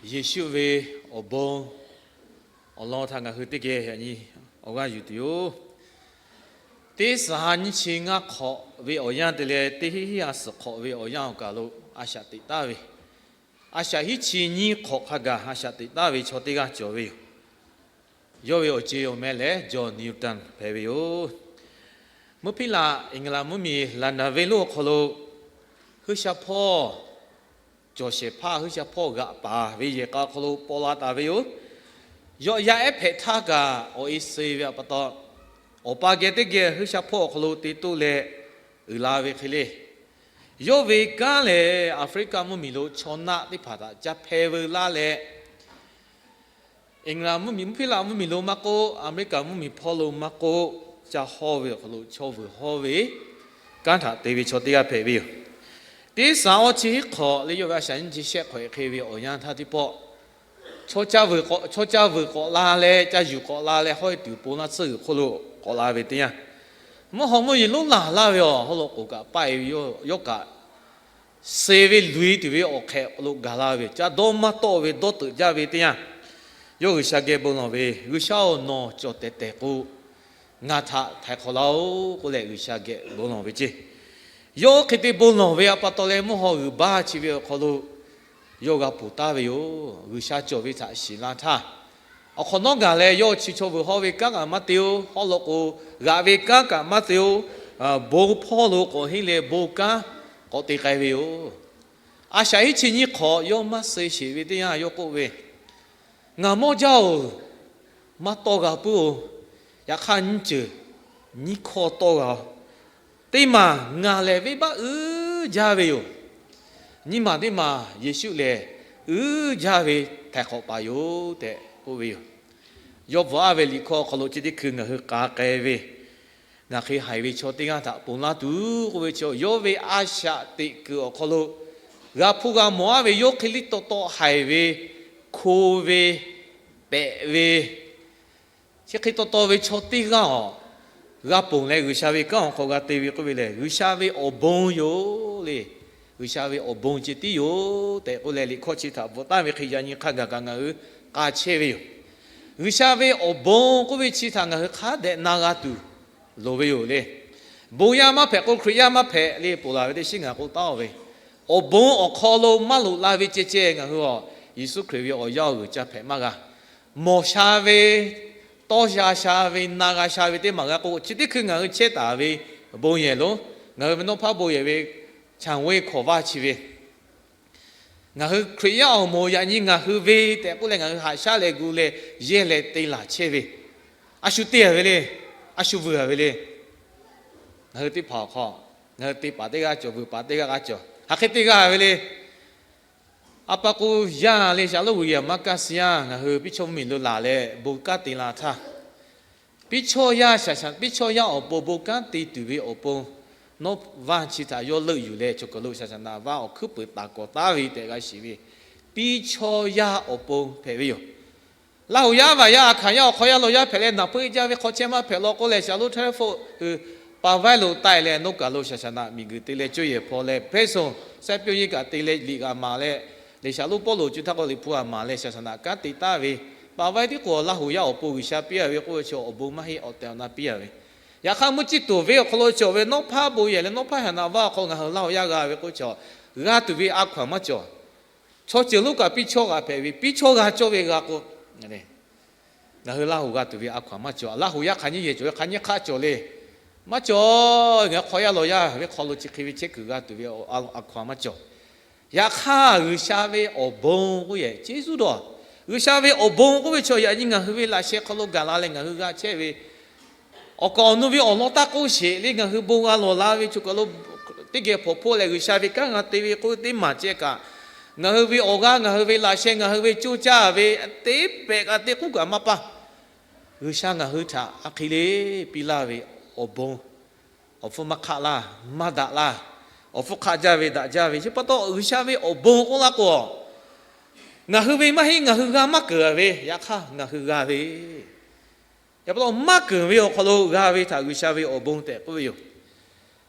Yeˍsuˆ ve awˬ bon awˬ lawn htaꞈ ngaˬ hui teˇ geh yaꞈ nyi awˬ g'aˇ yuˬ tuˬ yoˬ. Teˇ saˍ ha nyiˇ chi ngaˇ hk'awꞈ ve awˬ yanˇ te leh teˇ hinˉ hinˉ ha suhˍ hk'awꞈ ve awˬ yanˇ awˬ kaˬ lo a shaꞈ teꞈ taˍ ve, a shaꞈ hiˉ chi nyiˇ hk'awꞈ hk'a gaˬ a shaꞈ teꞈ taˍ ve chaw teˇ g'aˇ cawˬ ve yoˬ. Yawˇ ve awˬ ceˬ awˬ meh lehˬ John Newton hpehꞈ ve yoˬ. Mvuhˇ hpiˇ laꞈ England mvuhˇmiˬ London venˇ lonˉ awˬ hk'aw lo G'uiˬsha hpawˇ cawˬ shehˍ hpaˇ G'uiˬsha hpawˇ g'aꞈ paˍ ve yehˬ k'a awˬ hk'aw lo paw la taˍ ve yoˬ. Yawˇ yaˇ ehˉ hpehꞈ htaˇ kaꞈ awˬ e suh ve pa taw, awˬ pa geh teˇ geh G'uiˬsha hpawˇ awˬ hk'aw lo te toˆ leh uiˍ la ve hk'e le. Yawˇ ve kanˉ lehˬ Africa mvuhˇmiˬ lo chaw naˆ teˇ hpaˍ htaꞈ ca hpeh veu laˇ leh, England mvuhˇmiˬ, mvuhˇ hpiˇ laꞈ mvuhˇmiˬ lo maˇ k'oˆ, America mvuhˇmiˬ hpawˇ lo maˇ k'oˆ, ca hawˇ ve awˬ hk'aw lo chaw vuiˬ hawˇ ve kanˉ htaꞈ te ve chaw teˇ g'aˇ hpehꞈ ve yoˬ. Teˇ saˍ awˇ chi hiˉ hk'awꞈ leh yawˇ ve a shaꞈ nyiˇ chi shehˆ hk'awꞈ hk'e ve awˬ yanˇ htaˇ teˇ pawˆ, chaw ca vuiˬ k'awꞈ la leh ca yuˬ k'awꞈ la leh hawˉ e tuˬ pon laˇ tsuhˇ g'uiˬ hk'oˆ lo k'awꞈ la ve teˇ yanˇ, mvuhˇ haw mvuhˇ yeˬ lonˉ laˬ laˇ ve awˬ hawˉ lo k'oˍ kaꞈ paˆ e ve yawˇ kaꞈ suh ve luˬ e tuˬ ve awˬ hk'ehꞈ lo gaˬ la ve, ca dawˇ maˇ tawˆ ve dawˇ teuꞈ jaˇ ve teˇ yanˇ, yawˇ G'uiˬsha geh bon lawˬ ve, G'uiˬsha-oˬ, nawˬ cawˬ tehˬ tehˬ k'o ngaˬ htaꞈ htaiˍ hk'awꞈ laˇ-oˆ k'oˆ leh G'uiˬsha geh bon lawˬ ve ceˇ. Yawˇ hk'e te bon lawˬ ve a pa taw leh mvuhˇ haw g'uiˬ baˇ chi ve awˬ hk'aw lo yawˇ g'a ponˬ taˍ ve yoˬ. G'uiˬsha cawˬ ve htaꞈ shiˍ la htaˇ, awˬ hk'awꞈ nawˉ gaˬ leh yawˇ chi chaw vuiˬ hawˇ ve kanˉ kaꞈ maˇ te-oˬ, hawˉ lo k'o g'aꞈ ve kanˉ kaꞈ maˇ te-oˬ, bon hpawˇ lo k'awꞈ henˇ leh bon kanˉ k'awꞈ te k'ai ve yoˬ. A shaꞈ hiˉ chi nyiˇ hk'awꞈ yawˇ maˇ suh sheˍ ve teˇ yanˇ yawˇ k'oˆ ve, Ngaˬ mawˇ jaˇ-oˬ, maˇ tawˇ g'a puiˉ-oˬ. Yaꞈ hk'aˇ nyiˇ ceuˬ nyiˇ hkawˇ tawˇ g'a-oˬ. Teˇ maˬ ngaˬ lehˬ venˇbaˆ uiˉ jaˇ ve yoˬ. Nyiˇ maˬ teˇ maˬ Yeˍsuˆ lehˬ uiˉ jaˇ ve htaiˍ hk'awꞈ paˍ yoˬ tehꞈ k'oˆ ve yoˬ. Yawˇ bvuhꞈ aˉ ve liꞈ hkawˇ awˬ hk'aw lo chi teˇ hkui ngaˬ hui k'a k'ai ve, ngaˬ hk'e haiˬ ve chaw teˇ g'aˇ htaꞈ ponˬ laˇ tuˬ k'oˆ ve chi, yawˇ ve a shaꞈ teꞈ kuiˬ awˬ hk'aw lo g'a hpuˇ g'a mawˬ aˉ ve yawˇ hk'e liˇ taw taw haiˬ ve, hko ve, pehꞈ ve, chi hk'e taw taw ve chaw teˇ g'aˇ awˬ g'a ponˬ leh G'uiˬsha ve kanˉ awˬ hk'aw g'a te ve k'oˆ ve lehˬ, G'uiˬsha ve awˬ bon yoˬ le. G'uiˬsha ve awˬ bon ceh tiˉ yoˬ tehꞈ k'oˆ leh, liꞈ hkawˇ chi htaꞈ bvuhꞈ taˍ ve hk'e yaꞈ nyi hk'a gaˬ kaꞈ ngaˬ hui k'a chehˇ ve yoˬ. G'uiˬsha ve awˬ bon k'oˆ ve chi htaꞈ ngaˬ hui hk'a dehꞈ na g'a tuˬ loˍ ve yoˬ le. Bon yaˇ maˇ hpehꞈ k'o, Hkriꞈ yaˇ maˇ hpehꞈ le, ponˬ laˬ ve teˇ shiˉ ngaˬ k'oˆ taˍ-oˬ ve, awˬ bon awˬ hk'aw lo maˇ loꞈ la ve ceh ceh ngaˬ hui a, Yeˍsuˆ Hkriꞈ ve awˬ yaˇ awˬ g'uiˬ ca hpehꞈ maˇ g'a. Mawˬ sha ve, tawˇ sha sha ve, na g'a sha ve teˇ maˬ g'a k'o, chi teˇ hkui ngaˬ hui chehˇ taˍ ve bon yehˬ lonˉ, ngaˬ hui ve nawˇ hpaˇ bon yehˬ ve chanˍ ve hkawˍ vaˇ chi ve, ngaˬ hui Hkriꞈ yaˇ awˬ moˍ yaꞈ nyi ngaˬ hui ve tehꞈ k'oˆ leh ngaˬ hui haꞈ shaˉ leh gu leh yehˇ leh te laˬ chehˇ ve, a shu te-a ve le, a shu vuiˬ-a ve le. Ngaˬ hui teˇ hpaˍ awˬ hk'aw ngaˬ hui te paˍ teˇ g'aˇ cawˬ, vuiˬ paˍ teˇ g'aˇ g'a cawˬ, hk'aˬ hk'e te g'a ve le. A pa k'o, yaˇ le shaˍ lonˉ g'uiˬ yaꞈ maˇ kaˇ suh yaˇ ngaˬ hui piˇ chaw mvuhˇmiˬ lo laˬ leh bon kanˉ te la htaˇ, piˇ chaw yaˇ shaˍ shaˍ, piˇ chaw yaˇ awˬ pon bon kanˉ te tuˬ ve awˬ pon, nawˇ vaˇ chi htaꞈ yawˇ leuˆ yuˬ leh chaw kaˬ lo shaˍ shaˍ naꞈ vaˇ awˬ hkuiˉ peuˍ taˍ kawꞈ taˍ ve tehꞈ g'a shiˍ ve, piˇ chaw yaˇ awˬ pon hpehꞈ ve yoˬ. Laˇ huˍ yaˇ, vaˬ yaˇ, a hkanˍ yaˇ, awˬ hk'aw yaˇ law yaˇ hpehꞈ leh naˬ puiˉ jaˇ ve hk'aw chehˇ maˇ hpehꞈ law k'oˆ leh, shaˍ lonˉ Htaiˇ hpfuhˆ hui paˍ vaiˇ lo taˆ e leh nawˇ kaˬ lo shaˍ shaˍ naꞈ miˬ guiˬ te leh coˇ yehˬ hpaw leh, hpehˇ soˍ saiˉ pyawˇ yeˇ kaꞈ te leh liꞈ g'a maˍ leh, liꞈ shaˍ lonˉ Pawˇluꞈ co htaˇ k'o liꞈ hpu g'a maˍ leh shaˍ shaˍ naꞈ kanˉ te taˍ ve, paˍ vaiˇ tiˉ k'o Laˇ huˍ yaˇ awˬ pon G'uiˬsha piˇ-a ve k'oˆ ve chi awˬ bon maˇ heˆ, awˬ tehˬ awˬ na piˇ-a ve. Yaꞈ hk'aˇ mvuhˇ ciˇ tuˬ venˇ awˬ hk'aw lo cawˬ ve nawˇ hpaˇ bon yehˬ leh nawˇ hpaˇ shaˍ naꞈ vaˇ awˬ hk'aw ngaˬ hui Laˇ huˍ yaˇ g'a ve k'oˆ chi, g'a tuˬ ve a hkaw-anˬ maˇ cawˬ. Chaw ceuˬ lonˉ kaꞈ piˇ chaw g'a hpehꞈ ve, piˇ chaw g'a cawˇ ve g'a k'o, ngaˬ hui Laˇ huˍ g'a tuˬ ve a hkaw-anˬ maˇ cawˬ. Laˇ huˍ yaˇ hk'aˬ nyiˇ yehˬ cawˬ ve, hk'aˬ nyiˇ hk'aˆ cawˬ le. Maˇ cawˬ. Ngaˬ hui hk'aw yaˇ law yaˇ ve hk'aw lo chi hk'e ve chehˇ kuiˬ g'a tuˬ ve a hkaw-anˬ maˇ cawˬ. Yaꞈ hk'aˇ G'uiˬsha ve awˬ bon k'oˆ yehˬ ceˇ zuhˇ dawˬ. G'uiˬsha ve awˬ bon k'oˆ ve chaw yaꞈ nyi ngaˬ hui ve laꞈ sheh hk'aw lo gaˬ la leh ngaˬ hui g'a chehˇ ve awˬ kaˍ awˬ nu ve awˬ lawn taˇ k'oˆ sheˍ le, ngaˬ hui bon g'a lawˬ la ve chaw kaˬ lo teˇ geh hpawnˬ hpoˆ leh G'uiˬsha ve kanˉ g'a te ve k'oˆ teˇ maˬ ceh kaꞈ, ngaˬ hui ve awˬ g'aˇ, ngaˬ hui ve laꞈ sheh, ngaˬ hui ve coˇ caˇ ve teˇ pehꞈ kaꞈ teˇ k'uˉ kaꞈ maˇ paˇ. G'uiˬsha ngaˬ hui htaꞈ a hk'e le piˇ laˇ ve awˬ bon, awˬ hpfuhˇ maˇ hk'aˆ laˇ, maˇ daꞈ laˇ, awˬ hpfuhˇ hk'aˆ jaˇ ve daꞈ jaˇ ve chi pa taw G'uiˬsha ve awˬ bon k'oˆ laˇ k'o, ngaˬ hui ve maˇ heˆ, ngaˬ hui g'a maˇ keunˍ ve, yaꞈ hk'aˇ ngaˬ hui g'a ve, yaꞈ pa taw maˇ keunˍ ve awˬ hk'aw lo g'a ve htaꞈ G'uiˬsha ve awˬ bon tehꞈ k'oˆ ve yoˬ.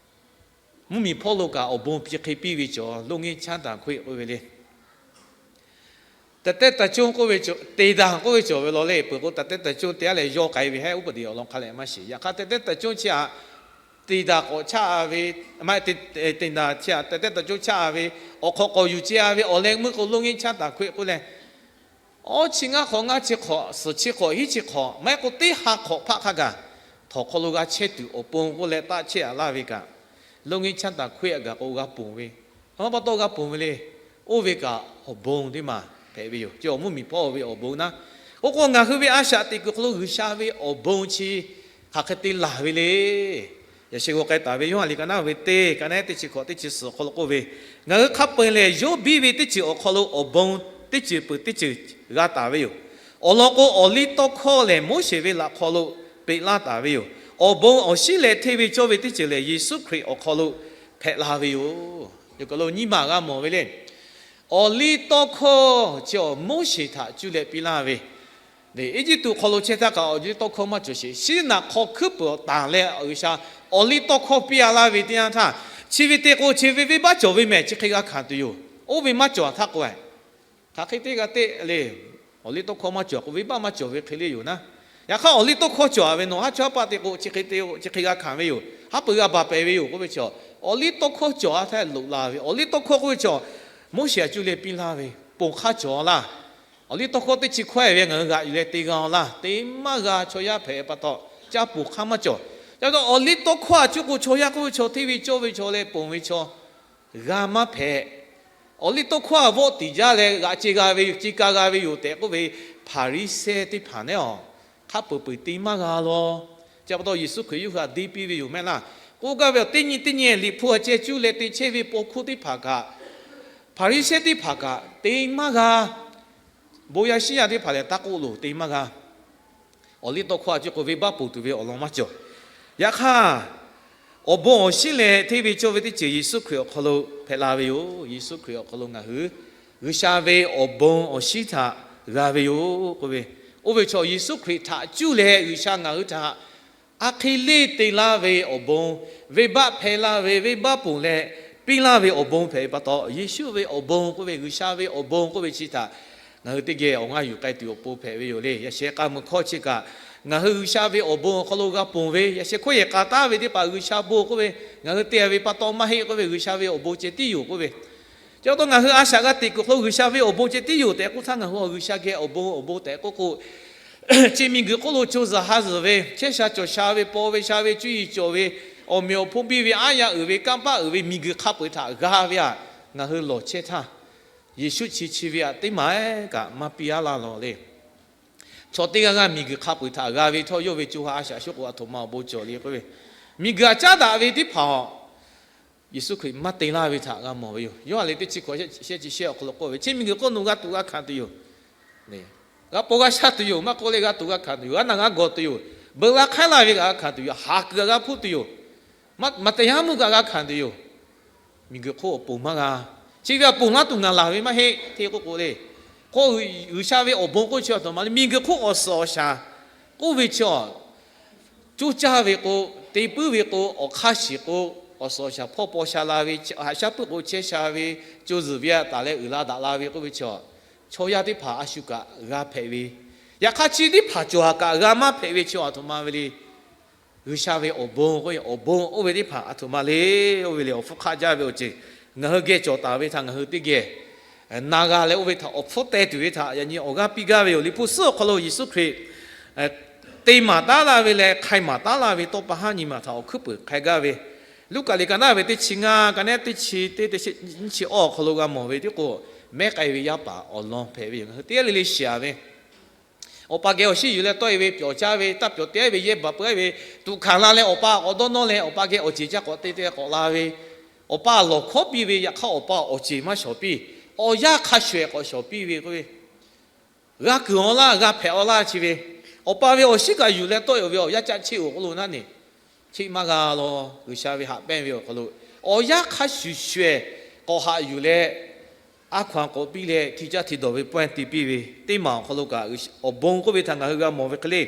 Mvuhˇmiˬ hpawˇ lo kaꞈ awˬ bon pi hk'e piˇ ve cawˬ, လုပ်ငန်းချမ်းသာခွင့် k'oˆ ve le. taꞈ tehˉ taˍ conˇ k'oˆ ve, te daꞈ k'oˆ ve cawˬ ve law le. Peuˬ k'o, taꞈ tehˉ taˍ conˇ te aˉ leh yawˇ k'ai ve hehˉ uˉ peunˍ te awˬ lawn hk'a leh maˇ shiˍ. Yaꞈ hk'aˇ, taꞈ tehˉ taˍ conˇ chi htaꞈ te daꞈ k'awꞈ chaˇ ve, maˇ te daꞈ chi htaꞈ taꞈ tehˉ taˍ conˇ chaˇ ve, awˬ hk'awꞈ k'awꞈ yuˬ ceh ve awˬ leh meuˇ k'o, โรงเรียน chaˇ taˍ hkawehˆ k'oˆ leh, awˇ chi ngaˇ hk'awꞈ ngaˇ chi hk'awꞈ, suhˍ chi hk'awꞈ, hiˉ chi hk'awꞈ, maˇ heˆ k'o teˇ ha hk'awꞈ hpaˆ hk'a gaˬ htawnˍ hk'aw lo g'a chehˇ tuˬ awˬ pon k'oˆ leh taˆ chehˇ a laˇ ve kaꞈ, โรงเรียน chaˇ taˍ hkawehˆ a gaˬ k'o g'a ponˬ ve, a ma pa taw g'a ponˬ ve le. Oˇ ve kaꞈ awˬ bon teˇ maˬ hpehꞈ ve yoˬ. Chi awˬ mvuhˇ miˬ hpawˇ ve awˬ bon naˉ. Oˇ k'o, ngaˬ hui ve a shaꞈ teꞈ kuiˬ hk'aw lo G'uiˬsha ve awˬ bon chi hk'aˬ hk'e te laˬ ve le. Yaꞈ sheh g'aw k'ai taˍ ve Yoˇhanˬ liꞈ ka naˉ ve teˇ ka naˉ teˇ chi hkawꞈ teˇ chi suhˍ awˬ hk'aw lo k'oˆ ve, ngaˬ hui hk'a peu-eˬ lehˬ, yawˇ biˇ ve teˇ ceuˬ awˬ hk'aw lo awˬ bon teˇ ceuˬ peuˬ teˇ ceuˬ g'a taˍ ve yoˬ. Awˬ lawn k'o, awˬliˇtawˇhkawˇ lehˬ, Moˉseˍ ve laꞈ hk'aw lo peꞈ laˇ taˍ ve yoˬ. Awˬ bon awˬ shinˉ leh hteˇ ve cawˇ ve teˇ ceuˬ lehˬ, Yeˍsuˆ Hkriꞈ awˬ hk'aw lo hpehꞈ la ve yoˬ. Yaꞈ hk'aˇ lo nyiˇ maˬ g'a mawˬ ve le. Awˬliˇtawˇhkawˇ chi awˬ Moˉseˍ htaꞈ cuˇ leh piˇ laˇ ve, Eˇjiˇtuꞈ hk'aw lo chehˇ htaˇ kaꞈ awˬliˇtawˇhkawˇ maˇ cawˬ sheˍ. Shiˉnaˍhk'awˇ hkuiˉ peuˬ awˬ tanˬ leh G'uiˬsha awˬliˇtawˇhkawˇ piˇ a laˇ ve teˇ yanˇ htaˇ, chi ve te k'o chi ve venˇbaˆ cawˬ ve mehˬ chi hk'e g'a hkanˍ tuˬ yoˬ. Oˇ ve maˇ cawˬ htaˇ k'o, hk'aˬ hk'e te g'a teˇ le. Awˬliˇtawˇhkawˇ maˇ cawˬ k'o, venˇbaˆ maˇ cawˬ ve hk'e le yoˬ naˉ. Yaꞈ hk'aˇ, awˬliˇtawˇhkawˇ cawˬ a ve nawˬ haˉ chawˇ haˉ paˆ te k'o, chi hk'e te, chi hk'e g'a hkanˍ ve yoˬ. Haˉ pui g'a baˬ pehˍ ve yoˬ k'oˆ ve chaw, awˬliˇtawˇhkawˇ cawˬ a htaˇ loꞈ la ve. Awˬliˇtawˇhkawˇ k'oˆ ve chaw, Moˉseˍ htaꞈ cuˇ leh piˇ laˇ ve, ponˬ hk'aˇ cawˬ laˇ. Awˬliˇtawˇhkawˇ teˇ chi hkawehˇ ve ngaˬ hui g'aꞈ yuˬ leh te g'a laˇ. Te maˇ g'a. Chaw yaˇ hpehꞈ pa taw, caˇ ponˬ hk'aˇ maˇ cawˬ. Ca taw awˬliˇtawˇhkawˇ htaꞈ cuˇ k'o, chaw yaˇ k'oˆ ve chaw, hteˇ ve cawˇ ve chaw leh ponˬ ve chaw g'a maˇ hpehꞈ. Awˬliˇtawˇhkawˇ htaꞈ vawˆ tiˍ jaˇ leh g'aꞈ ce g'a ve yoˬ, ce ka g'a ve yoˬ tehꞈ k'oˆ ve Hpaˍriˍsehˇ teˇ hpaˍ nehˉ awˬ, hk'a peu-eˬ peu-eˬ te maˇ g'a law. Chi pa taw Yeˍsuˆ Hkriꞈ yawˇ hui htaꞈ deˇ piˇ ve yoˬ mehˆ laˇ. K'oˆ gaˇ ve awˬ teˇ nyi teˇ nyi Liꞈ hpu a ceh cuˇ leh te chehˇ ve paw hkuˇ teˇ hpaˍ kaꞈ, Hpaˍriˍsehˇ teˇ hpaˍ kaꞈ te maˇ g'a. Bon yaˇ shiˉ yaˇ teˇ hpaˍ lehˬ taˇ k'oˆ loˬ, te maˇ g'a. Awˬliˇtawˇhkawˇ htaꞈ cuˇ k'o, venˇbaˆ ponˬ tuˬ ve awˬ lawn maˇ cawˬ. Yaꞈ hk'aˇ, awˬ bon awˬ shinˉ leh hteˇ ve cawˇ ve teˇ ceuˬ Yeˍsuˆ Hkriꞈ awˬ hk'aw lo hpehꞈ la ve yoˬ. Yeˍsuˆ Hkriꞈ awˬ hk'aw lo ngaˬ hui G'uiˬsha ve awˬ bon awˬ shinˉ htaꞈ g'a ve yoˬ k'oˆ ve, oˇ ve chaw Yeˍsuˆ Hkriꞈ htaꞈ cuˇ leh G'uiˬsha ngaˬ hui htaꞈ a hk'e leˇ te laˇ ve awˬ bon, venˇbaˆ hpehˇ laˇ ve, venˇbaˆ ponˬ leh piˇ laˇ ve awˬ bon hpehꞈ ve pa taw, Yeˍsuˆ ve awˬ bon k'oˆ ve, G'uiˬsha ve awˬ bon k'oˆ ve chi htaꞈ ngaˬ hui teˇ geh awˬ g'aˇ yuˬ k'ai tuˬ awˬ pon hpehꞈ ve yoˬ le. Yaꞈ sheh k'a meuˬ hkawˇ chi kaꞈ, ngaˬ hui G'uiˬsha ve awˬ bon awˬ hk'aw lo g'a ponˬ ve, yaꞈ sheh hkawˇ yehˬ k'a taˉ ve teˇ hpaˍ G'uiˬsha bon k'oˆ ve, ngaˬ hui te ve pa taw maˇ heˆ k'oˆ ve, G'uiˬsha ve awˬ bon ceh tiˉ yoˬ k'oˆ ve. Chi pa taw ngaˬ hui a shaꞈ g'a teꞈ kuiˬ hk'aw lo G'uiˬsha ve awˬ bon ceh tiˉ yoˬ tehꞈ k'oˆ htaˇ, ngaˬ hui G'uiˬsha geh awˬ bon awˬ bon tehꞈ k'oˆ k'o, chi miˬguiˬ hk'oˆ lo co zuhˬ ha zuhˬ ve, chehˇ sha cawˬ sha ve, paw ve sha ve, cuˇ yiˍ cawˬ ve, awˬ meꞈ awˬ hponˇ biˇ ve, aˉ yaˇ uiˍ ve, kanˇ paˆ uiˍ ve miˬguiˬ hk'a peu-eˬ htaꞈ g'a ve htaꞈ ngaˬ hui lawˬ chehˇ htaˇ, Yeˍsuˆ chi chi ve htaꞈ teˇ maˬ kaꞈ maˇ piˇ aˉ laˇ lawˬ le. Chaw teˇ g'aˇ g'aˇ miˬguiˬ hk'a peu-eˬ htaꞈ g'a ve htawˇ, yawˇ ve co ha a shaꞈ shuˉ k'o, a htoꞈ ma awˬ bon cawˬ le k'oˆ ve, miˬguiˬ htaꞈ caˉ daꞈ ve teˇ hpaˍ awˬ, Yeˍsuˆ Hkriꞈ maˇ te laˇ ve htaꞈ g'a mawˬ ve yoˬ. Yawˇ ha lehˬ teˇ chi hkawꞈ shehˆ chi shehˆ awˬ hk'aw lo k'oˆ ve, Chi miˬguiˬ hk'oˆ nawˬ g'a tuꞈ g'a hkanˍ tuˬ yoˬ. G'a paw g'a sha tuˬ yoˬ, maˇ k'oˆ leh g'a tuꞈ g'a hkanˍ tuˬ yoˬ, g'a naˬ g'a gawˬ tuˬ yoˬ, beuꞈ la hk'aiˉ laˇ ve kaꞈ g'a hkanˍ tuˬ yoˬ, haˍ kuiˬ kaꞈ g'a hpuˇ tuˬ yoˬ, maˇ te yaˇ mvuhˇ kaꞈ g'a hkanˍ tuˬ yoˬ. Miˬguiˬ hk'oˆ awˬ ponˬ maˇ g'a. Chi ve awˬ ponˬ laˇ tuˬ ngaˬ laˬ ve maˇ heˆ hteˇ k'oˆ k'o le. K'o, G'uiˬsha ve awˬ bon k'oˆ chi a htoꞈ ma le, miˬguiˬ hk'oˆ awˬ suhˍ awˬ shaˍ k'oˆ ve chi a, coˇ caˇ ve k'o, te puiˉ ve k'o, awˬ hk'aˇ shiˍ k'o, awˬ suhˍ awˬ shaˍ hpawˇ paw sha la ve, haꞈ shaˉ puiˉ k'o chehˇ sha ve, co zuhˬ ve a taˍ leh uiˍ la daꞈ la ve k'oˆ ve chi a, chaw yaˇ teˇ hpaˍ a shu kaꞈ g'a hpehꞈ ve, yaꞈ hk'aˇ chi teˇ hpaˍ cawˬ haˍ kaꞈ g'a maˇ hpehꞈ ve chi a htoꞈ ma ve le. G'uiˬsha ve awˬ bon k'oˆ ve, awˬ bon oˇ ve teˇ hpaˍ a htoꞈ ma le. Oˇ ve lehˬ awˬ hpfuhˇ hk'aˆ jaˇ ve awˬ ceuˬ ngaˬ hui geh cawˬ taˍ ve htaꞈ ngaˬ hui teˇ geh na g'a leh, oˇ ve htaꞈ awˬ hpfuhˇ teh tuˬ ve htaꞈ yaꞈ nyi awˬ g'aˇ piˇ gaˇ ve yoˬ. Liꞈ hpu suhˉ awˬ hk'aw lo Yeˍsuˆ Hkriꞈ te maˍ taˉ laˇ ve leh hk'ai maˍ taˉ laˇ ve tawˇ pa haˉ nyi ma htaꞈ awˬ hkuiˉ peuˬ hk'a gaˇ ve, Luˉkaꞈ liꞈ ka naˉ ve teˇ chi ngaˇ, ka naˉ teˇ chi teˇ, teˇ chi awˇ awˬ hk'aw lo g'a mawˬ ve tiˉ k'o, mehˉ k'ai ve yaˇ paˍ awˬ lawn hpehꞈ ve yoˬ. Ngaˬ hui teˇ g'aˇ le le shiˍ a ve, awˬ pa geh awˬ shinˉ yuˬ leh tawˆ e ve, pyawˬ caˇ ve, taˇ pyawˬ te ve, yehˇ baˬ peu e ve, tuꞈ hkanˍ la leh awˬ pa k'awꞈ dawˇ nawˇ leh awˬ pa geh awˬ ceˬ caˇ k'awꞈ te te k'awꞈ la ve, awˬ pa lawˬ hkawˉ piˇ ve, yaꞈ hk'aˇ awˬ pa awˬ ceˬ maˇ shawˍ piˇ, awˬ yanˇ hk'a shuˍ ehˍ k'awꞈ shawˍ piˇ ve k'oˆ ve, g'a kuiˬ awˬ laˇ, g'a hpehꞈ awˬ laˇ chi ve, awˬ pa ve awˬ shinˉ kaꞈ yuˬ leh tawˆ e ve awˬ yanˇ caˆ cheˆ awˬ hk'aw lo naˉ ne, cheˆ maˇ g'a law. G'uiˬsha ve haꞈ pehnˇ ve awˬ hk'aw lo awˬ yanˇ hk'a shuˍ shuˍ ehˍ k'awꞈ haꞈ yuˬ leh, a hkaw-anˬ k'awꞈ piˇ leh, hti caˇ hti dawˬ ve pawehˇ te piˇ ve teˇ maˬ awˬ hk'aw lo kaꞈ, awˬ bon k'oˆ ve htaꞈ ngaˬ hui g'a mawˬ ve hk'e le.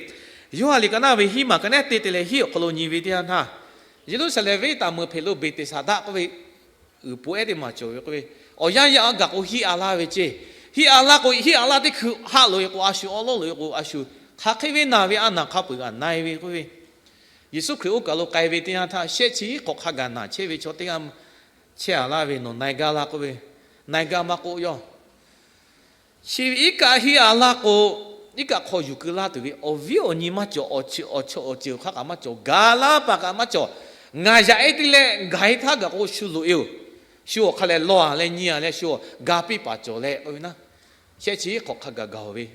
Yoˇhanˬ liꞈ ka naˉ ve hiˉ maˬ ka naˉ te te leh hiˉ awˬ hk'aw lo nyi ve teˇ yanˇ htaˇ, Yeˍruˆsaˍlehnˍ venˇ taˍ meuˍ hpeꞈ lo Beˍteˍsaˍdaˆ k'oˆ ve uiˍ po ehˉ teˇ maˬ cawˬ ve k'oˆ ve, awˬ yanˇ yaˇ a gaˬ k'o hiˆ a laˇ ve ceˇ. Hiˆ a laˇ k'o, hiˆ a laˇ teˇ hkui haˆ loꞈ e k'o a shu, awˉ lawˉ loꞈ e k'o a shu, hk'aˬ hk'e ve naˬ ve a naˬ hk'a peu-eˬ g'a na-e ve k'oˆ ve, Yeˍsuˆ Hkriꞈ oˇ kaˬ lo k'ai ve teˇ yanˇ htaˇ shehˆ chi hiˆ hk'awꞈ hk'a gaˬ naˬ chehˇ ve chaw teˇ g'aˇ chehˇ a laˇ ve, nawˬ na-e gaˇ laˇ k'oˆ ve, na-e gaˇ maˇ k'oˆ, yawˇ chi ve iˉ kaˆ hiˆ a laˇ k'o, iˉ kaˆ hk'aw yuˬ keu laˇ tuˬ ve awˬ viˉ awˬ nyi maˇ cawˬ, awˬ chi awˬ ceuˬ awˬ hk'aˇ kaꞈ maˇ cawˬ, gaˬ laˇ paˍ kaꞈ maˇ cawˬ. Ngaˬ yaꞈ e te leh gaˬ e htaˇ gaˬ k'o shu loꞈ e-oˬ. Shu awˬ hk'a leh lawˇ a leh nyi a leh shu ga piˇ paˍ cawˬ leh k'oˆ ve naˉ, shehˆ chi hiˆ hk'awꞈ hk'a gaˬ gaˬ-oˬ ve,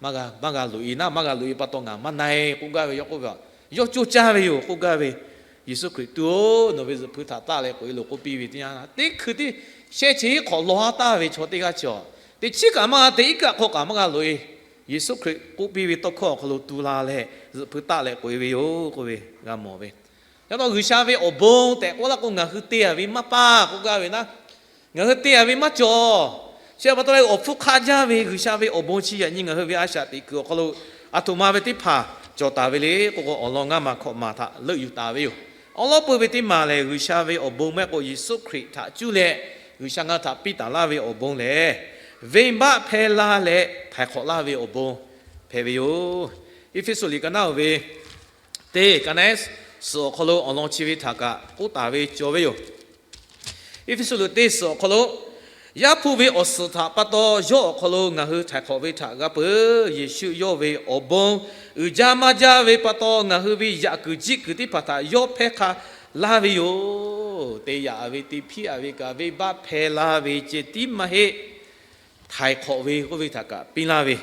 maˇ g'a loꞈ e naˉ, maˇ g'a loꞈ e pa taw ngaˬ maˇ na-e k'oˆ gaˇ ve, yawˇ k'oˆ ve, yawˇ coˇ caˇ ve yoˬ k'oˆ gaˇ ve. Yeˍsuˆ Hkriꞈ tuˬ-oˬ, nawˬ ve zuhꞈ hpu htaꞈ taˆ leh k'oꞈ e loˬ k'oˆ piˇ ve teˇ yanˇ, teˇ hkui teˇ shehˆ chi hiˆ hk'awꞈ lawˬ haˉ taˍ ve chaw teˇ g'aˇ chi, teˇ chiˉ kaꞈ maˇ g'a te, iˉ kaˆ hk'aw kaꞈ maˇ g'a loꞈ e. Yeˍsuˆ Hkriꞈ k'oˆ piˇ ve tawˇ hkawˇ awˬ hk'aw lo tu la leh zuhꞈ hpu taˆ leh k'oꞈ e ve yoˬ k'oˆ ve g'a mawˬ ve. Yaꞈ taw G'uiˬsha ve awˬ bon tehꞈ k'oˆ laˇ k'o, ngaˬ hui te a ve maˇ paˇ k'oˆ gaˇ ve naˉ, ngaˬ hui te a ve maˇ cawˬ. Chi pa taw leh awˬ hpfuhˇ hk'aˆ jaˇ ve G'uiˬsha ve awˬ bon chi yaꞈ nyi ngaˬ hui ve a shaꞈ teꞈ kuiˬ awˬ hk'aw lo aˬ htoꞈ ma ve teˇ hpaˍ cawˬ taˍ ve le k'oˆ k'o, awˬ lawn ngaˇ ma hkawꞈ ma htaꞈ leuˆ yuˬ taˍ ve yoˬ. Awˉ lawˉ peuˇ ve teˇ maˬ lehˬ, G'uiˬsha ve awˬ bon maˇ heˆ k'o Yeˍsuˆ Hkriꞈ htaꞈ cuˇ leh G'uiˬsha ngaˬ hui htaꞈ piˇ taˍ laˇ ve awˬ bon lehˬ, venˇbaˆ hpehˇ laˇ leh htaiˍ hk'awꞈ laˇ ve awˬ bon hpehꞈ ve yoˬ. Eˇfeˇsuꞈ liꞈ ka naˉ oˇ ve teˇ ka naˉ suhˍ awˬ hk'aw lo awˬ lawn chi ve htaꞈ kaꞈ k'oˆ taˍ ve cawˬ ve yoˬ. Eˇfeˇsuꞈ liꞈ teˇ suhˍ awˬ hk'aw lo, Yaˇ hpu ve awˬ suhˍ htaꞈ pa taw yawˇ awˬ hk'aw lo ngaˬ hui htaiˍ hk'awꞈ ve htaꞈ g'a peuˬ. Yeˍsuˆ yawˇ ve awˬ bon uiˍ jaˇ maˇ jaˇ ve pa taw, ngaˬ hui ve yaꞈ kuiˬ jiˆ kuiˬ teˇ hpaˍ htaꞈ yawˇ hpehˇ hk'a laˇ ve yoˬ. Te yaꞈ ve, te hpiˇ a ve kaꞈ, venˇbaˆ hpehˇ laˇ ve ceh tiˉ maˇ heˆ, htaiˍ hk'awꞈ ve k'oˆ ve htaꞈ kaꞈ piˇ laˇ ve.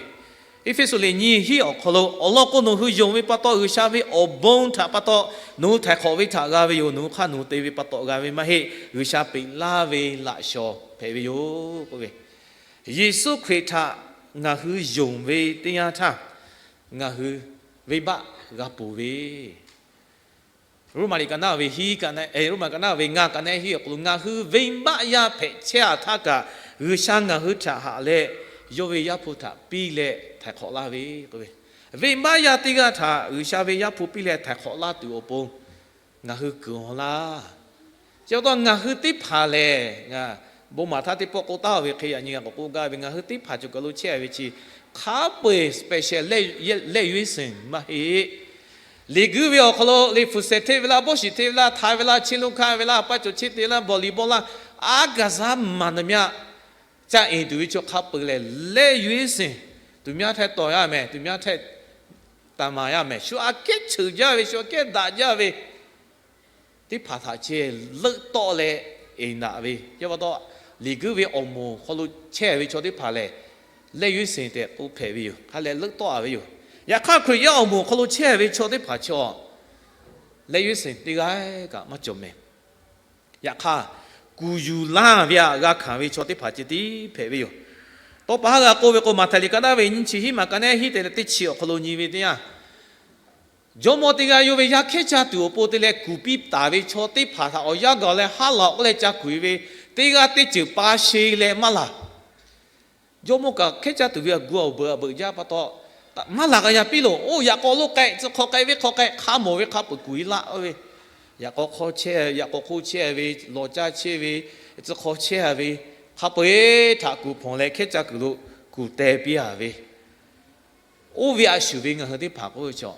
Eˇfeˇsuꞈ liꞈ nyiˇ hiˆ awˬ hk'aw lo, awˬ lawn k'o, nawˬ hui yonˍ ve pa taw G'uiˬsha ve awˬ bon htaꞈ pa taw nawˬ hui htaiˍ hk'awꞈ ve htaꞈ g'a ve yoˬ. Nawˬ hui hk'aˇ nawˬ hui te ve pa taw g'a ve maˇ heˆ. G'uiˬsha peꞈ laˇ ve laꞈ shawnˍ hpehꞈ ve yoˬ k'oˆ ve, Yeˍsuˆ Hkriꞈ htaꞈ ngaˬ hui yonˍ ve teˇ yanˇ htaˇ, ngaˬ hui venˇbaˆ g'a peuˬ ve. Roˉmaꞈ liꞈ ka naˉ ve hiˉ, Roˉmaꞈ ka naˉ ve ngaˇ ka naˉ hiˉ awˬ hk'aw lo, ngaˬ hui venˇbaˆ yaˇ hpehꞈ chehˇ a htaˇ kaꞈ, G'uiˬsha ngaˬ hui htaꞈ haꞈ leh, yawˇ ve Yaˇ hpu htaꞈ piˇ leh htaiˍ hk'awꞈ laˇ ve k'oˆ ve, venˇbaˆ yaˇ teˇ g'aˇ htaꞈ G'uiˬsha ve Yaˇ hpu piˇ leh htaiˍ hk'awꞈ laˇ tuˬ awˬ pon ngaˬ hui kuiˬ awˬ laˇ. Chi pa taw ngaˬ hui teˇ hpaˍ lehˬ, bon maˍ htaˇ teˇ pawˆ k'oˆ taˍ ve hk'e yaꞈ nyi g'a k'awꞈ k'oˆ gaˇ ve, ngaˬ hui teˇ hpaˍ cawˬ kaˬ lo chehˇ ve chi hk'a peu-eˬ special lehˆ yuˇ eˇ seˍ maˇ heˆ. Liꞈ guiˇ ve awˬ hk'aw lo liꞈ hpu shehˍ hteˇ ve laˇ, bawˇ shiˍ hteˇ ve laˇ, htaˇ ve laˇ, chi lo hkanˇ ve laˇ, paˇ cawˬ chi te laˇ, bawˬ liꞈ bawˇ laˇ, aˉ gaˬ zaˇ maˍ na myaˇ caˇ eˍ tuˬ ve chaw hk'a peu-eˬ lehˬ, lehˆ yuˇ eˇ seˍ, tuˬ myaˇ htehˇ tawˍ yaˇ mehˍ, tuˬ myaˇ htehˇ taˍ maˍ yaˇ mehˍ, shu aꞈ kehˉ cheuˬ jaˇ ve, shu aꞈ kehˉ daꞈ jaˇ ve teˇ hpaˍ htaꞈ ceh leuˆ tawˆ leh eˍ naꞈ ve. Chi pa taw, liꞈ guiˇ ve awˬ moˍ hk'aw lo chehˇ ve chaw teˇ hpaˍ lehˬ, lehˆ yuˇ eˇ seˍ tehꞈ k'oˆ hpehꞈ ve yoˬ. Hk'a leh leuˆ tawˆ a ve yoˬ. Yaꞈ hk'aˇ, Hkriꞈ yaˇ awˬ moˍ hk'aw lo chehˇ ve chaw teˇ hpaˍ chaw lehˆ yuˇ eˇ seˍ teˇ g'aˇ kaꞈ maˇ cawˬ mehˍ. Yaꞈ hk'aˇ, kuˬ yuˬ laˇ ve aꞈ g'a hkanˍ ve chaw teˇ hpaˍ ceh tiˉ hpehꞈ ve yoˬ. Tawˇ pa haˉ g'a k'oˆ ve k'o, Maꞈhtehˍ liꞈ ka naˉ ve nyiˇ chi hiˉ maˬ ka naˉ hiˉ te leh teˇ chi awˬ hk'aw lo nyi ve teˇ yanˇ, jawˇmawˇ teˇ g'aˇ yawˇ ve yaˇ hkehˉ caˇ tuˬ awˬ pon te leh kuˬ piˇ taˍ ve chaw teˇ hpaˍ htaꞈ awˬ yanˇ gaˬ leh haˉ laˬ k'oˆ leh ca kuˬ e ve, teˇ g'aˇ teˇ ceuˬ pa she leh maˇ laˬ. Jawˇmawˇ kaꞈ hkehˉ caˇ tuˬ ve aꞈ gu awˬ beuꞈ aꞈ beuꞈ jaˇ pa taw, maˇ laˬ k'a yaˇ piˇ loˬ. Oˇ yaꞈ k'aw lo k'ai, tcuh hk'aw k'ai, venˇ hk'aw k'ai, hk'a mawˬ ve hk'a peu-eˬ kuˬ e laˇ ve, yaꞈ k'aw hk'oˆ chehˇ, yaꞈ k'aw hk'oˆ chehˇ ve, lawˬ caˇ chehˇ ve, tcuh hk'aw chehˇ ve, hk'a peu-eˬ htaꞈ kuˬ hpawnˬ leh hkehˉ caˇ kuiˬ lo kuˬ teh piˇ a ve, oˇ ve a shuˍ ve ngaˬ hui teˇ hpaˍ k'oˆ ve chaw,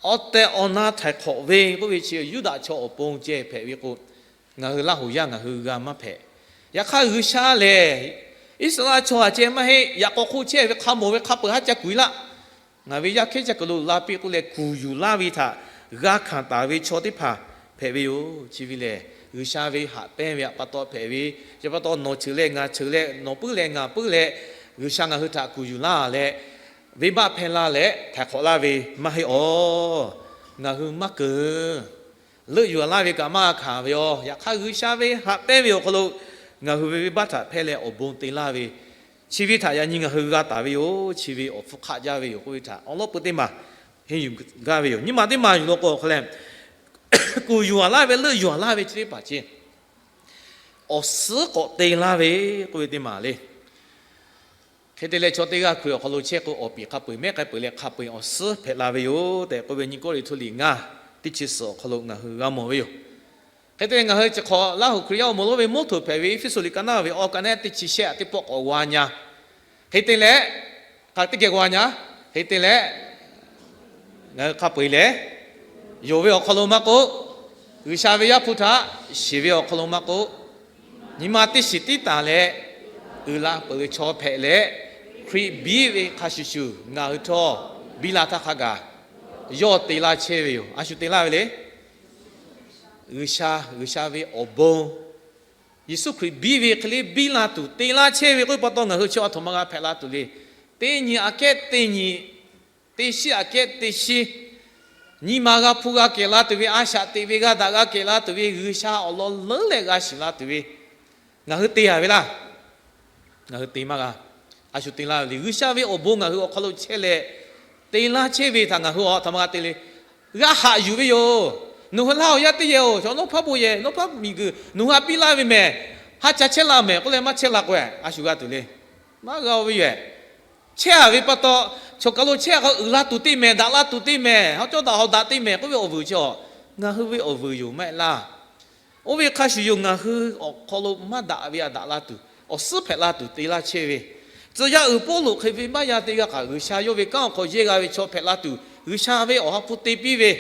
awˬ tehˬ awˬ na htaiˍ hk'awꞈ ve k'oˆ ve chi Yuˇdaꞈ chaw awˬ pon ceh hpehꞈ ve k'o, ngaˬ hui Laˇ huˍ yaˇ ngaˬ hui g'a maˇ hpehꞈ. Yaꞈ hk'aˇ, G'uiˬsha lehˬ Iˉsaˍreˍlaˆ chaw haꞈ ceh maˇ heˆ. Yaꞈ k'aw hk'oˆ chehˇ ve hk'a mawˬ ve hk'a peu-eˬ haˉ ca kuˬ e laˇ. Ngaˬ ve yaˇ hkehˉ caˇ kuiˬ lo la piˇ k'oˆ leh kuˬ yuˬ laˇ ve htaꞈ g'a hkanˍ taˍ ve chaw teˇ hpaˍ hpehꞈ ve yoˬ. Chi ve lehˬ, G'uiˬsha ve haꞈ pehnˇ ve aꞈ pa taw hpehꞈ ve. Chi pa taw nawˬ cheuˬ leh ngaˬ cheuˬ leh nawˬ puiˉ leh ngaˬ puiˉ leh, G'uiˬsha ngaˬ hui htaꞈ kuˬ yuˬ laˇ leh, venˇbaˆ hpehˇ laˇ leh htaiˍ hk'awꞈ laˇ ve maˇ heˆ awˬ. Ngaˬ hui maˇ keunˍ. Leuˆ yuˬ a laˇ ve kaꞈ maˇ g'a hkanˍ ve yoˬ. Yaꞈ hk'aˇ, G'uiˬsha ve haꞈ pehnˇ ve awˬ hk'aw lo ngaˬ hui ve venˇbaˆ htaꞈ hpehˇ leh awˬ bon te laˇ ve, chi ve htaꞈ yaꞈ nyi ngaˬ hui g'a taˍ ve yoˬ. Chi ve awˬ hpfuhˇ hk'aˆ jaˇ ve yoˬ k'oˆ ve htaꞈ awˬ lawn peu teˇ maˬ henˇ yuˬ gaˇ ve yoˬ. Nyi ma teˇ maˬ yuˬ law k'o awˬ h'aw leh, kuˬ yuˬ a laˇ ve, leuˆ yuˬ a laˇ ve chi teˇ hpaˍ ceh, awˬ suhˉ k'awꞈ te laˇ ve k'oˆ ve teˇ maˬ le. Hk'e te leh, chaw teˇ g'aˇ Hkriꞈ awˬ hk'aw lo chehˇ k'o, awˬ piˍ hk'a peu-eˬ mehˉ k'ai peuˬ leh hk'a peu-eˬ awˬ suhˉ hpehꞈ la ve yoˬ tehꞈ k'oˆ ve, Nyiˇ Kawˇrenˍhtuˆ liꞈ ngaˇ teˇ chi suhˍ awˬ hk'aw lo ngaˬ hui g'a mawˬ ve yoˬ. Hk'e te leh, ngaˬ hui chi hk'awꞈ Laˇ huˍ Hkriꞈ yaˇ awˬ moˍ lonˉ ve mawˇ htoꞈ hpehꞈ ve Eˇfeˇsuꞈ liꞈ ka naˉ ve awˬ ka naˉ teˇ chi shehˆ teˇ pawˆ k'awꞈ g'a nyi a. Hk'e te leh, hk'aˬ teˇ geh g'a nyi, hk'e te leh, ngaˬ hui hk'a peu-eˬ lehˬ, yonˍ ve awˬ hk'aw lo maˇ k'oˆ, G'uiˬsha ve Yaˇ hpu htaꞈ shiˍ ve awˬ hk'aw lo maˇ k'oˆ, nyi ma teˇ shiˍ tiˉ taˍ leh uiˍ la peuˬ ve chaw hpehꞈ leh, Hkriꞈ biˇ ve hk'a shuˍ shuˍ ngaˬ hui htawˇ biˇ la htaˇ hk'a gaˬ yawˇ te laˇ chehˇ ve yoˬ. A shu te laˇ ve le. G'uiˬsha, G'uiˬsha ve awˬ bon, Yeˍsuˆ Hkriꞈ biˇ ve hk'e le biˇ la tuˬ te laˇ chehˇ ve k'oˆ ve pa taw, ngaˬ hui chi a htoꞈ ma g'a hpehꞈ la tuˬ le. Teˇ nyi aꞈ kehˉ teˇ nyi, teˇ shiˉ aꞈ kehˉ teˇ shiˉ, nyi ma g'a hpu g'a kehˬ la tuˬ ve, a shaꞈ teꞈ ve g'a daꞈ g'a kehˬ la tuˬ ve G'uiˬsha awˬ lawn leuˉ leh g'a shiˍ la tuˬ ve, ngaˬ hui te a ve laˇ. Ngaˬ hui te maˇ g'a. A shu te laˇ ve le. G'uiˬsha ve awˬ bon ngaˬ hui awˬ hk'aw lo chehˇ leh te laˇ chehˇ ve htaꞈ ngaˬ hui a htoꞈ ma g'a te le. G'a haꞈ yuˬ ve yoˬ. Nawˬ hui laˇ awˬ yaˇ teˇ yehˬ-oˬ, chaw nawˉ hpaˇ bon yehˬ, nawˉ hpaˇ miˬguiˬ nawˬ hui a piˇ laˇ ve mehˬ, ha ca chehˇ la mehˬ k'oˆ leh maˇ chehˇ la k'o, a shu g'a tuˬ le. Maˇ g'a-o ve yoˬ. Chehˇ a ve pa taw, chaw kaˬ lo chehˇ a k'a uiˍ la tuˬ teˇ mehˬ, daꞈ la tuˬ teˇ mehˬ, haw cawˇ daꞈ haw daꞈ teˇ mehˬ k'oˆ ve awˬ vuiˬ chi a, ngaˬ hui ve awˬ vuiˬ yoˬ maˇ heˆ laˇ. Oˇ ve hk'a shuˍ yoˬ, ngaˬ hui awˬ hk'aw lo maˇ daꞈ ve a daꞈ la tuˬ, awˬ suhˉ hpehꞈ la tuˬ te laˇ chehˇ ve, tcuh yaˇ uiˍ Pawˇluꞈ hk'e ve maˇ yaˇ teˇ g'aˇ kaꞈ G'uiˬsha yawˇ ve kanˉ awˬ hk'aw yehˇ g'a ve chaw hpehꞈ la tuˬ, G'uiˬsha ve awˬ ha hpu te piˇ ve,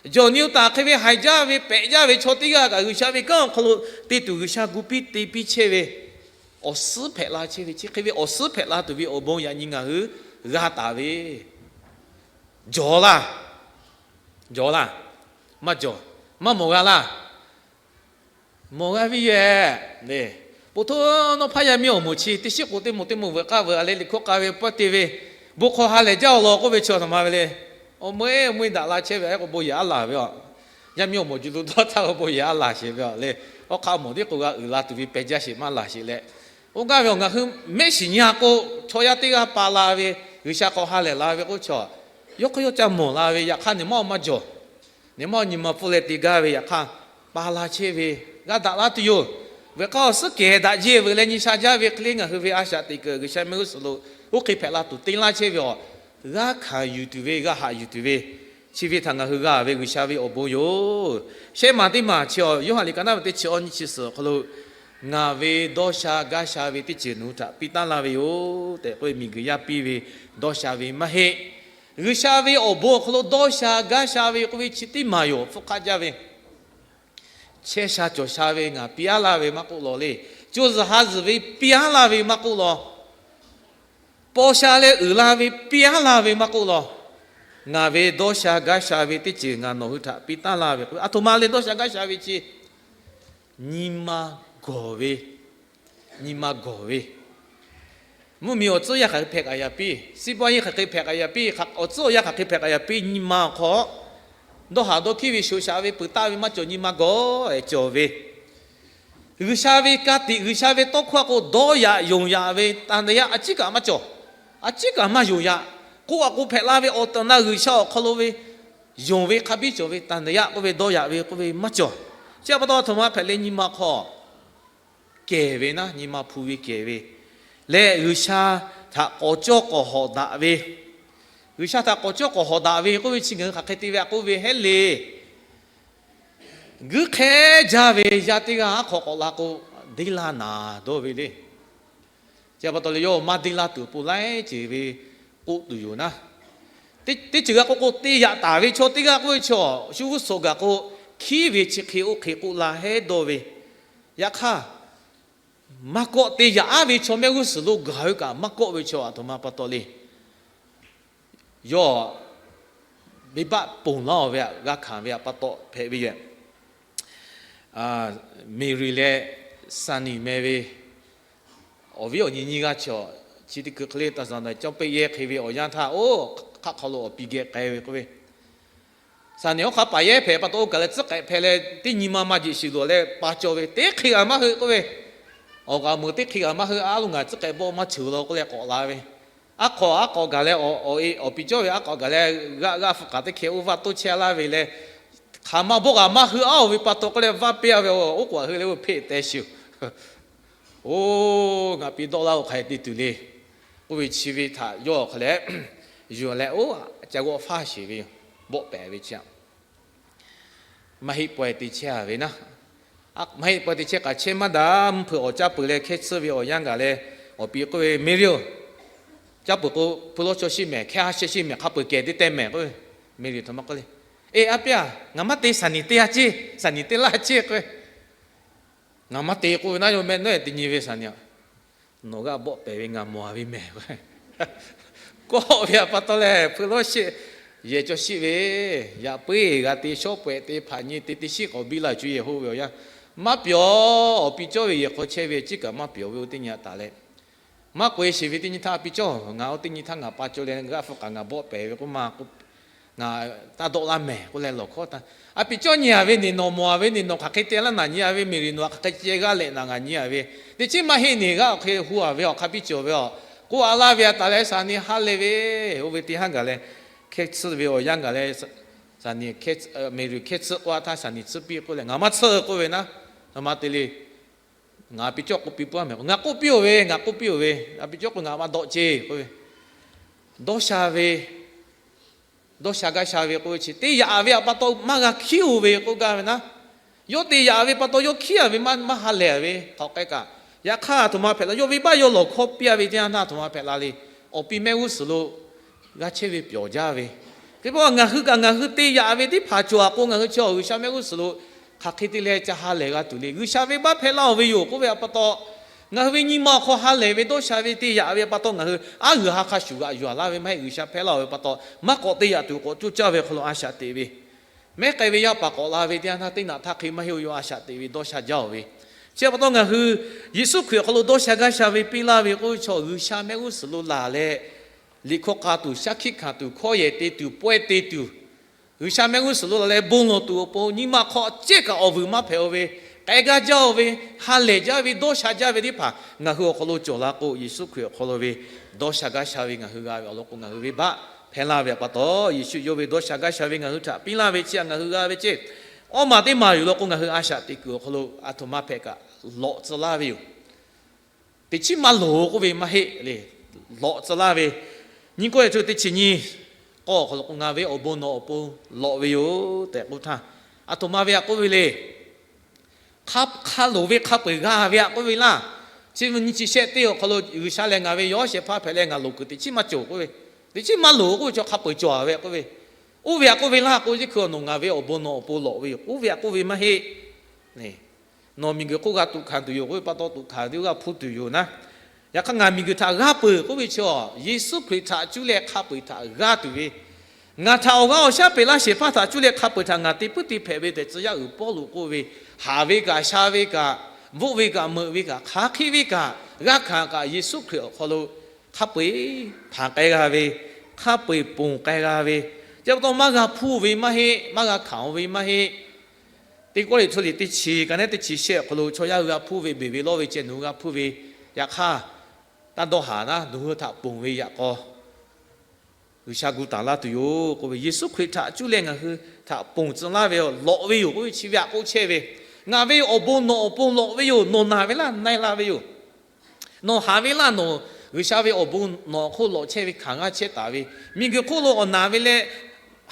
jawˬ nyi-o taˍ hk'e ve haiˬ jaˇ ve pehꞈ jaˇ ve chaw teˇ g'aˇ kaꞈ G'uiˬsha ve kanˉ awˬ hk'aw lo te tuˬ G'uiˬsha gu piˇ te piˇ chehˇ ve, awˬ suhˉ hpehꞈ la chehˇ ve, chi hk'e ve awˬ suhˉ hpehꞈ la tuˬ ve awˬ bon yaꞈ nyi ngaˬ hui g'a taˍ ve, jawˬ laˇ. Jawˬ laˇ. Maˇ jawˬ. Maˇ mawˬ g'a laˇ. Mawˬ g'a ve yoˬ le. Po htoˇ nawˉ hpaˇ yaˇ miˇ awˬ moˍ chi teˇ shiˉ k'o teˇ moˍ teˇ moˍ veuꞈ k'aˇ veuꞈ a leh liꞈ hkawˇ k'a ve pawehˇ te ve, bon hk'aw ha lehˬ jaˇ-oˬ law k'oˆ ve chi a htoꞈ ma ve le. Awˬ meuˇ eˉ awˬ meuˇ eˉ daꞈ la chehˇ ve a k'o bon yehˬ aˉ laˬ ve a. Yaˇ miˇ awˬ moˍ juˇ lo dawˇ htaˇ k'o bon yehˬ aˉ laˬ sheˍ ve a le. Awˬ hk'aˇ mawˬ tiˉ k'o g'a uiˍ la tuˬ ve peh jaˇ sheˍ maˇ laˬ sheˍ leh, oˇ gaˇ ve awˬ ngaˬ hui mehˆ shiˍ nyi a k'o, chaw yaˇ teˇ g'aˇ pa la ve, G'uiˬsha hk'aw ha lehˬ la ve k'oˆ chaw, yawˇ hk'aˇ yawˇ ca mawˬ la ve, yaꞈ hk'aˇ neˬ maˇ maˇ jawˬ. Neˬ maˇ nyi ma pfuhˇ leh te gaˇ ve yaꞈ hk'aˇ, pa la chehˇ ve, g'a daꞈ laˇ tuˬ yoˬ. Veuꞈ k'aˇ awˬ suhˉ kehˬ daꞈ jeˇ veuꞈ leh nyi sha jaˇ ve hk'e le ngaˬ hui ve a shaꞈ teꞈ kuiˬ G'uiˬsha mehˆ g'uˇ suhˍ lo oˇ hk'e hpehꞈ la tuˬ te laˇ chehˇ ve a, g'a hkanˍ yuˬ tuˬ ve, g'a haꞈ yuˬ tuˬ ve, chi ve htaꞈ ngaˬ hui g'a ve G'uiˬsha ve awˬ bon yoˬ. Shehˆ maˬ teˇ maˬ chi a, Yoˇhanˬ liꞈ ka naˉ ve teˇ chi awˇ nyiˇ chi suhˍ awˬ hk'aw lo, ngaˬ ve dawˇ sha gaˇ sha ve teˇ ceuˬ nawˬ hui htaꞈ piˇ taˉ laˇ ve yoˬ tehꞈ k'oˆ ve, miˬguiˬ yaˇ piˇ ve dawˇ sha ve maˇ heˆ. G'uiˬsha ve awˬ bon awˬ hk'aw lo dawˇ sha gaˇ sha ve k'oˆ ve chi teˇ maˬ yoˬ. Hpfuhˇ hk'aˆ jaˇ ve, chehˇ sha cawˬ sha ve ngaˬ piˇ aˉ laˇ ve maˇ k'oˆ law le. Co zuhˬ ha zuhˬ ve piˇ aˉ laˇ ve maˇ k'oˆ law. Paw sha leh uiˍ la ve piˇ aˉ laˇ ve maˇ k'oˆ law. Ngaˬ ve dawˇ sha gaˇ sha ve teˇ ceuˬ ngaˬ nawˬ hui htaꞈ piˇ taˉ laˇ ve k'o, a htoꞈ ma leh dawˇ sha gaˇ sha ve chi, nyi ma gawˬ ve, nyi ma gawˬ ve, mvuhˇmiˬ awˬ tcuhˉ yaˇ hk'aˬ hk'e hpehꞈ k'aꞈ yaꞈ piˇ, siˉ paˇ yaˇ hk'aˬ hk'e hpehꞈ k'aꞈ yaꞈ piˇ, awˬ tcuhˉ awˬ yaˇ hk'aˬ hk'e hpehꞈ k'aꞈ yaꞈ piˇ, nyi ma awˬ hk'aw dawˇ haꞈ dawˇ hkiˉ ve shoꞈ shaꞈ ve peuˬ taˆ ve maˇ cawˬ, nyi ma gawˬ-e cawˬ ve, G'uiˬsha ve ka tiꞈ, G'uiˬsha ve tawˇ hkawˇ a k'o dawˇ yaꞈ yonˍ yaꞈ ve သံသယ a ciˉ kaꞈ maˇ cawˬ. A ciˉ kaꞈ maˇ yonˍ yaꞈ. K'oˆ a k'o hpehꞈ la ve awˬ tehˬ awˬ na G'uiˬsha awˬ hk'aw lo ve yonˍ ve hk'a biˇ cawˬ ve သံသယ k'oˆ ve dawˇ yaꞈ ve k'oˆ ve maˇ cawˬ. Chi pa taw a htoꞈ ma hpehꞈ leh nyi ma hk'aw kehˬ ve naˉ, nyi ma hpu ve kehˬ ve leh G'uiˬsha htaꞈ k'awꞈ cawˇ k'awꞈ hawꞈ daꞈ ve, G'uiˬsha htaꞈ k'awꞈ cawˇ k'awꞈ hawꞈ daꞈ ve k'oˆ ve chi ngaˬ hui hk'aˬ hk'e te ve a k'oˆ ve heˆ le. Guiˇ hk'ehˉ jaˇ ve yaˇ teˇ g'aˇ aˉ hk'aw k'awꞈ la k'o, deˇ laˇ naˍ dawˇ ve le. Chi pa taw leh yawˇ maˇ deˇ laˇ tuˬ awˬ pon laiˉ ceuˬ ve k'oˆ tuˬ yoˬ naˉ. Teˇ ceuˬ g'a k'oˆ k'o, te yaꞈ taˍ ve chaw teˇ g'aˇ k'oˆ ve chaw, shu g'uˇ suhˍ gaˬ k'o, hkiˉ ve chi hk'e oˇ hk'e k'oˆ la hehˉ dawˇ ve. Yaꞈ hk'aˇ, maˇ kawˆ te yaꞈ aˉ ve chaw mehˆ g'uˇ suhˍ lo gaˬ ve kaꞈ maˇ kawˆ ve chaw a htoꞈ ma pa taw le. Yawˇ venˇbaˆ ponˬ laˇ-oˬ ve htaꞈ g'a hkanˍ ve htaꞈ pa taw hpehꞈ ve yoˬ. Meˍriˍ leh Saˍniˍ meh ve awˬ viˉ awˬ nyi nyiˇ g'aˇ chaw, chi teˇ kuiˬ hk'e le taˍ zaˍ na cawˇ peˆ yehˇ hk'e ve awˬ yanˇ htaˇ, oˇ hk'aˆ hk'aw lo awˬ pi geh k'ai ve k'oˆ ve, Saˍniˍ awˬ hk'aˇ paˍ yehˇ hpehꞈ pa taw, oˇ kaˬ leh tcuhˉ k'ehꞈ hpehꞈ leh teˇ nyi ma maˇ jeꞈ shiˍ loˬ leh pa cawˬ ve, teˇ hk'e g'aꞈ maˇ heuˆ k'oˆ ve, awˬ g'aꞈ meuˍ teˇ hk'e g'aꞈ maˇ heuˆ, aˉ lo ngaˬ tcuhˉ k'ehꞈ bawˆ maˇ ceuˬ law k'oˆ leh k'awꞈ la ve. Aˉ hk'aw aˉ k'awꞈ gaˬ leh awˬ e awˬ pi cawˇ ve aˉ k'awꞈ gaˬ leh g'aˆ g'aˆ hpu k'aˍ teˇ hkeh oˇ vaˇ toˇ chehˇ laˇ ve leh, hk'aˬ ma bawˆ g'aꞈ maˇ heuˆ, aˉ oˬ ve pa taw k'oˆ leh vaˇ peˇ a ve, oˉ k'oˍ heuˆ leh oˇ hpeˆ teh shiˍ-oˬ. Oˇ, ngaˬ pi dawˆ laˇ-oˬ, hk'aˬ hk'e te tuˬ le k'oˆ ve chi ve htaꞈ yawˇ hk'a leh yuˬ leh, oˇ, ca g'awˆ faˇ sheˍ ve yoˬ. Bawˆ pehˍ ve chi a, maˇ heˆ pawehˇ te chehˇ a ve naˉ. Maˇ heˆ pawehˇ te chehˇ k'aꞈ chehˇ maˇ daꞈ, mvuhˇ hpeuꞈ awˬ caˇ peuˬ leh hkehˇ tsuhˇ ve awˬ yanˇ gaˬ leh, awˬ pi k'oˆ ve, Meˍriˍ-oˬ, Caˇ peuˬ k'o, hpu lawˇ chaw shiˆ mehˍ, hkehˉ ha sheh shiˆ mehˍ, hk'a peu-eˬ kehˬ teˇ teh mehˍ k'o, Meˍriˆ htaꞈ maˇ k'oˆ le. Eˬ, a piˇ-a, ngaˬ maˇ te shaˍ niˍ teˇ g'aˇ ceˇ, shaˍ niˍ teˇ laˇ ceˇ k'o, ngaˬ maˇ te k'oˆ ve naˉ, yawˇ meh nawˉ-e te nyi ve shaˍ niˍ-a. Nawˬ g'aˇ bawˆ pehˍ ve ngaˬ mawˬ-a ve mehˍ. Kawˆ ve-a pa taw lehˬ, hpu lawˇ sheh yehˬ chaw shiˆ ve, yaꞈ puiˉ g'a te, shawˉ pawehꞈ te, hpaꞈ nyi te, teˇ shiˉ k'awꞈ biˇ la cuˇ yehˬ hoˆ ve awˬ yanˇ, maˇ pyawˬ. Awˬ pi cawˇ ve yehˬ hk'aw chehˇ ve, ciˉ kaꞈ maˇ pyawˬ ve oˇ teˇ nyi a taˍ leh, maˇ k'oꞈ-e sheˍ ve teˇ nyi htaˇ, a pi cawˇ, ngaˬ oˇ teˇ nyi htaˇ ngaˬ pa cawˇ leh g'aˇ hpfuhˇ k'aꞈ ngaˬ bawˆ pehˍ ve k'oˆ ma k'o, ngaˬ taˇ dawˆ laˇ mehˍ k'oˆ leh lawˬ hkawˇ htaˇ, a pi cawˇ nyi-a ve, neˬ nawˬ mawˬ-a ve, neˬ nawˬ hk'aˬ hk'e te laˇ naˍ nyi-a ve, Meˍriˆ nawˬ hk'aˬ hk'e ceh g'aˇ lehꞈ naˍ ngaˬ nyi-a ve, teˇ chiˉ maˇ heˆ, neˬ g'aˇ awˬ hk'e hu-a ve awˬ hk'a biˇ cawˬ ve awˬ k'oˆ-a laˇ ve a taˍ leh, shaˍ niˍ ha lehˬ ve, oˇ ve teˇ haˉ gaˬ leh, hkehˇ tsuhˇ ve awˬ yanˇ gaˬ leh, shaˍ niˍ, Meˍriˆ hkehˇ tsuhˇ k'oˆ-a htaˇ, shaˍ niˍ tsuhˇ piˇ k'oˆ leh, ngaˬ maˇ tsuhˇ k'oˆ ve naˉ, a ma te le. Ngaˬ a pi cawˇ k'oˆ piˇ peuˬ-a mehˍ k'o, ngaˬ k'oˆ piˇ-oˬ ve, ngaˬ k'oˆ piˇ-oˬ ve, a pi cawˇ k'o ngaˬ maˇ dawˆ ceˇ k'oˆ ve, dawˇ sha ve, dawˇ sha gaˇ sha ve k'oˆ ve chi, te yaꞈ ve awˬ pa taw maˇ g'a hkiˉ-oˬ ve k'oˆ gaˇ ve naˉ, yawˇ te yaꞈ ve pa taw yawˇ hkiˉ-a ve, maˇ ha lehˬ ve hk'aˬ k'ai kaꞈ, yaꞈ hk'aˇ a htoꞈ ma hpehꞈ la, yawˇ venˇbaˆ yawˇ lawˬ hkawˇ piˇ-a ve teˇ yanˇ htaˇ a htoꞈ ma hpehꞈ la le. Awˬ pi mehˆ g'uˇ suhˍ lo g'a chehˇ ve pyawˬ jaˇ ve, teˇ pawˆ ngaˬ hui kaꞈ ngaˬ hui te yaꞈ ve teˇ hpaˍ cawˬ-a k'o, ngaˬ hui chi awˬ G'uiˬsha mehˆ g'uˇ suhˍ lo hk'aˬ hk'e te leh ca ha lehˬ g'a tuˬ le. G'uiˬsha venˇbaˆ hpehꞈ laˇ-oˬ ve yoˬ k'oˆ ve awˬ pa taw, ngaˬ hui ve nyi ma awˬ hk'aw ha lehˬ ve dawˇ sha ve te yaꞈ ve awˬ pa taw, ngaˬ hui aˉ g'uiˬ ha hk'a shuˍ g'aꞈ yuˬ-a laˇ ve maˇ heˆ. G'uiˬsha hpehꞈ laˇ-oˬ ve pa taw, maˇ k'awꞈ te yaꞈ tuˬ k'awꞈ coˇ caˇ ve awˬ hk'aw lo a shaꞈ teꞈ ve, mehˉ k'ai ve yaˇ paˍ k'awꞈ la ve teˇ yanˇ htaˇ, teˇ naꞈ htaˇ hk'e maˇ heˆ-oˬ, yawˇ a shaꞈ teꞈ ve dawˇ sha jaˇ-oˬ ve. Chi awˬ pa taw ngaˬ hui Yeˍsuˆ Hkriꞈ awˬ hk'aw lo dawˇ sha gaˇ sha ve piˇ laˇ ve k'oˆ ve chaw, G'uiˬsha mehˆ g'uˇ suhˍ lo laˬ leh, liꞈ hkawˇ k'a tuˬ, shaˉ hkiˆ hkanˍ tuˬ, hkawˇ yehˬ te tuˬ, pawehˇ te tuˬ, G'uiˬsha mehˆ g'uˇ suhˍ lo laˬ leh bon lawˬ tuˬ awˬ pon nyi ma hk'aw cehˇ kaꞈ awˬ vuiˬ maˇ hpehꞈ-oˬ ve, k'ai gaˇ jaˇ-oˬ ve, ha lehˬ jaˇ ve, dawˇ sha jaˇ ve teˇ hpaˍ ngaˬ hui awˬ hk'aw lo cawˬ la k'o, Yeˍsuˆ Hkriꞈ awˬ hk'aw lo ve dawˇ sha gaˇ sha ve ngaˬ hui g'a ve awˬ lawn k'o, ngaˬ hui venˇbaˆ hpehꞈ laˇ ve awˬ pa taw, Yeˍsuˆ yawˇ ve dawˇ sha gaˇ sha ve ngaˬ hui htaꞈ piˇ laˇ ve chi htaꞈ ngaˬ hui g'a ve ceˇ. Awˇ maˬ teˇ maˬ yoˬ law k'o, ngaˬ hui a shaꞈ teꞈ kuiˬ awˬ hk'aw lo a htoꞈ ma hpehꞈ kaꞈ lawꞈ tcuh laˇ ve yoˬ. Teˇ chiˉ maˇ loˍ k'oˆ ve maˇ heˆ le, lawꞈ tcuh laˇ ve. Nyi k'oˆ ve teˇ chi nyi k'awˇ awˬ hk'aw lo k'o, ngaˬ ve awˬ bon nawˬ awˬ pon lawꞈ ve yoˬ tehꞈ k'oˆ htaˇ, a htoꞈ ma ve a k'oˆ ve le. Hk'a loˍ ve hk'a peu-eˬ g'a ve a k'oˆ ve laˇ. Chi nyi chi shehˆ teˇ awˬ hk'aw lo G'uiˬsha lehˬ ngaˬ ve yawˇ shehˍ hpaˇ hpehꞈ leh ngaˬ loˍ kuiˬ teˇ chiˉ maˇ cawˬ k'oˆ ve, teˇ chiˉ maˇ loˍ k'oˆ ve chaw hk'a peu-eˬ cawˬ ve k'oˆ ve, oˇ ve a k'oˆ ve laˇ k'o, yeˇ hkui nawˬ ngaˬ ve awˬ bon nawˬ awˬ pon lawꞈ ve yoˬ k'oˆ ve a k'oˆ ve maˇ heˆ. Nawˬ miˬguiˬ hk'oˆ g'a tuꞈ hkanˍ tuˬ yoˬ k'oˆ ve pa taw, tuꞈ hkanˍ ve teˇ g'aˇ hpu tuˬ yoˬ naˉ. Yaꞈ hk'aˇ ngaˬ miˬguiˬ htaꞈ g'aˇ peuˬ k'oˆ ve chi, Yeˍsuˆ Hkriꞈ htaꞈ cuˇ leh hk'a peu-eˬ htaꞈ g'aˇ tuˬ ve, ngaˬ htaꞈ awˬ g'aˇ awˬ shaˉ peꞈ laˇ shehˍ hpaˇ htaꞈ cuˇ leh hk'a peu-eˬ htaꞈ ngaˬ te puiˉ te hpehꞈ ve tehꞈ, tcuh yaˇ uiˍ Pawˇluꞈ k'oˆ ve, haˍ ve kaꞈ, sha ve kaꞈ, bvuhˆ ve kaꞈ, meuꞈ ve kaꞈ, hk'aˬ hk'e ve kaꞈ, g'a hkanˍ kaꞈ, Yeˍsuˆ Hkriꞈ awˬ hk'aw lo hk'a peu-eˬ hpanˍ k'ai g'a ve, hk'a peu-eˬ ponˬ k'ai g'a ve, chi pa taw maˇ g'a hpuˇ ve maˇ heˆ, maˇ g'a hkanˍ ve maˇ heˆ. Teˇ Kawˇrenˍhtuˆ liꞈ teˇ chi ka naˉ teˇ chi shehˆ awˬ hk'aw lo chaw yaˇ hui g'a hpuˇ ve, beˬ ve lawˇ ve ceh nawˬ hui g'a hpuˇ ve, yaꞈ hk'aˇ taˇ dawˇ haˍ naˉ, nawˬ hui htaꞈ ponˬ ve yaꞈ k'aw G'uiˬsha gu taˍ laˇ tuˬ yoˬ k'oˆ ve, Yeˍsuˆ Hkriꞈ htaꞈ cuˇ leh ngaˬ hui htaꞈ ponˬ tcuh laˇ ve, lawꞈ ve yoˬ k'oˆ ve chi ve aꞈ k'oˆ chehˇ ve, ngaˬ ve awˬ bon nawˬ awˬ pon lawꞈ ve yoˬ, nawˬ naˬ ve laˇ na-e la ve yoˬ. Nawˬ haˍ ve laˇ nawˬ, G'uiˬsha ve awˬ bon nawˬ awˬ hk'oˆ lawꞈ chehˇ ve hkanˍ g'aˇ chehˇ taˍ ve, miˬguiˬ hk'oˆ lo awˬ naˬ ve leh,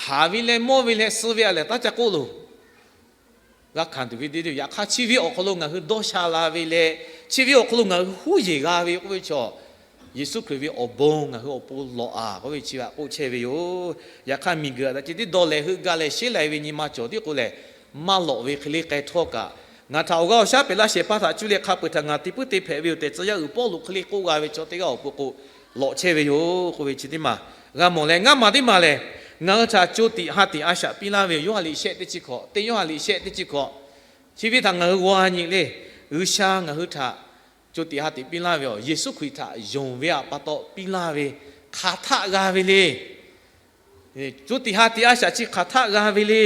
haˍ ve leh, mawˇ ve leh, suh ve a lehˬ taˇ ca k'oˆ loˬ. G'a hkanˍ tuˬ ve teˇ deˇ, yaꞈ hk'aˇ chi ve awˬ hk'aw lo ngaˬ hui dawˇ sha la ve leh, chi ve awˬ hk'aw lo ngaˬ hui huˉ yeˬ g'a ve k'oˆ ve chaw, Yeˍsuˆ Hkriꞈ ve awˬ bon ngaˬ hui awˬ pon lawꞈ-a k'oˆ ve chi ve aꞈ k'oˆ chehˇ ve yoˬ. Yaꞈ hk'aˇ miˬguiˬ htaꞈ ceh tiˉ dawˇ leh heuˆ gaˇ leh sheˉ lai ve nyi ma cawˬ tiˉ k'o lehˬ, maˇ lawꞈ ve hk'e le k'ai htawˇ kaꞈ, ngaˬ htaꞈ awˬ g'aˇ awˬ shaˉ peꞈ laˇ shehˍ hpaˇ htaꞈ cuˇ leh hk'a peu-eˬ htaꞈ ngaˬ te puiˉ te hpehꞈ ve yoˬ tehꞈ, tcuh yaˇ uiˍ Pawˇluꞈ hk'e le k'oˆ g'a ve chaw teˇ g'aˇ awˬ pon k'o, lawꞈ chehˇ ve yoˬ k'oˆ ve chi teˇ maˬ g'a mawˬ leh, ngaˇ maˬ teˇ maˬ lehˬ, ngaˬ hui htaꞈ co tiꞈ ha tiꞈ a shaꞈ piˇ laˇ ve yoˬ. Yoˇhanˬ liꞈ shehˆ teˇ chi hkawꞈ, teˇ Yoˇhanˬ liꞈ shehˆ teˇ chi hkawꞈ, chi ve htaꞈ ngaˬ hui g'aw nyi le. G'uiˬsha ngaˬ hui htaꞈ co tiꞈ ha tiꞈ piˇ laˇ ve yoˬ. Yeˍsuˆ Hkriꞈ htaꞈ yonˍ ve awˬ pa taw piˇ laˇ ve, hk'aˬ htaˆ g'a ve le. Co tiꞈ ha tiꞈ a shaꞈ chi hk'aˬ htaˆ g'a ve le.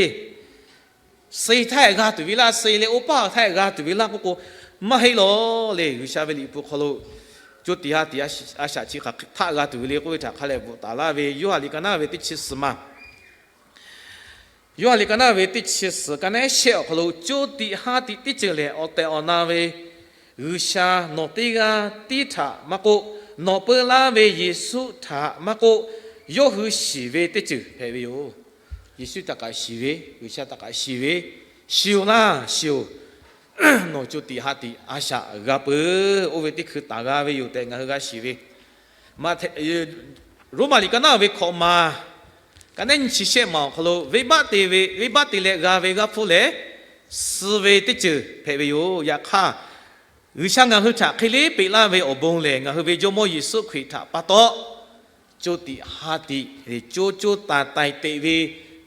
Suh htaˇ g'a tuˬ ve laˇ, suh leh oˇ paˇ htaˇ g'a tuˬ ve laˇ k'oˆ k'o, maˇ heˆ lawˬ le. G'uiˬsha ve liꞈ hpu hk'aw lo co tiꞈ ha tiꞈ a shaꞈ chi hk'aˬ htaˆ g'a tuˬ ve le k'oˆ ve htaꞈ hk'a leh bvuhꞈ taˍ laˇ ve, Yoˇhanˬ liꞈ ka naˉ ve teˇ chi suhˍ ma Yoˇhanˬ liꞈ ka naˉ ve teˇ chi suhˍ ka naˉ shehˆ awˬ hk'aw lo, co tiꞈ ha tiꞈ teˇ ceuˬ lehˬ, awˬ tehˬ awˬ na ve G'uiˬsha nawˬ teˇ g'aˇ tiˉ htaꞈ maˇ k'oˆ, nawˬ peu laˇ ve Yeˍsuˆ htaꞈ maˇ k'oˆ, yawˇ hui shiˍ ve teˇ ceuˬ hpehꞈ ve yoˬ. Yeˍsuˆ htaꞈ kaꞈ shiˍ ve, G'uiˬsha htaꞈ kaꞈ shiˍ ve, shiˍ-oˬ laˇ, shiˍ-oˬ. Nawˬ co tiꞈ ha tiꞈ a shaꞈ g'a peuˬ, oˇ ve teˇ hkui taˍ g'a ve yoˬ tehꞈ ngaˬ hui g'a shiˍ ve, Roˉmaꞈ liꞈ ka naˉ ve hkawꞈ ma, ka naˉ nyiˇ chi shehˆ ma awˬ hk'aw lo venˇbaˆ te ve, venˇbaˆ te leh g'a ve g'aˇ hpfuhˇ lehˬ, suh ve teˇ ceuˬ hpehꞈ ve yoˬ. Yaꞈ hk'aˇ, G'uiˬsha ngaˬ hui htaꞈ hk'e le peꞈ laˇ ve awˬ bon lehˬ, ngaˬ hui ve Jawˇmawˇ Yeˍsuˆ Hkriꞈ htaꞈ pa taw co tiꞈ ha tiꞈ co co taiˍ taiˍ teꞈ ve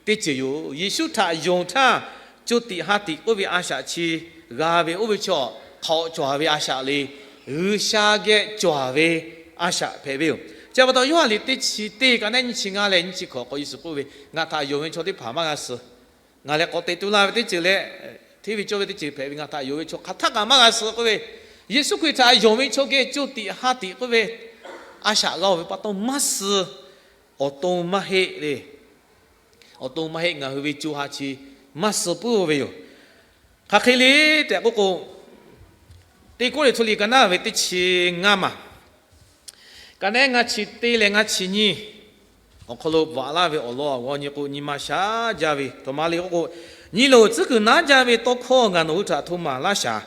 teˇ ceuˬ yoˬ. Yeˍsuˆ htaꞈ yonˍ htaˇ, co tiꞈ ha tiꞈ k'oˆ ve a shaꞈ chi g'a ve oˇ ve chaw hk'awꞈ cawˬ ve a shaꞈ le, G'uiˬsha geh cawˬ ve a shaꞈ hpehꞈ ve yoˬ. Chi pa taw Yoˇhanˬ liꞈ teˇ chi teˇ ka naˉ nyiˇ chi ngaˇ leh nyiˇ chi hkawꞈ k'o, Yeˍsuˆ k'oˆ ve, Ngaˬ htaꞈ yonˍ ve chaw teˇ hpaˍ maˇ g'a suh. Ngaˬ lehˬ k'awꞈ teꞈ tu la ve teˇ ceuˬ leh hteˇ ve cawˇ ve teˇ ceuˬ hpehꞈ ve, ngaˬ htaꞈ yonˍ ve chaw hk'aˬ htaˆ kaꞈ maˇ g'a suh k'oˆ ve, Yeˍsuˆ Hkriꞈ htaꞈ yonˍ ve chaw geh co tiꞈ ha tiꞈ k'oˆ ve a shaꞈ g'a-oˬ ve pa taw maˇ suh, awˬ to maˇ heˆ le. Awˬ to maˇ heˆ, ngaˬ hui ve co ha chi maˇ suh puiˉ-oˬ ve yoˬ. Hk'aˬ hk'e le tehꞈ k'oˆ k'o, Teˇ Kawˇrenˍhtuˆ liꞈ ka naˉ ve teˇ chi ngaˇ ma, ka naˉ ngaˇ chi teˇ leh ngaˇ chi nyiˇ awˬ hk'aw lo bvuhꞈ laˇ ve awˬ lawn awˬ g'aw nyi k'o, nyi ma shaˉ jaˇ ve htoꞈ ma le k'oˆ k'o, Nyi loˬ, tcuhˉ kuiˬ naˉ jaˇ ve tawˇ hkawˇ ngaˬ nawˬ hui htaꞈ hto maˍ laˇ shaˍ.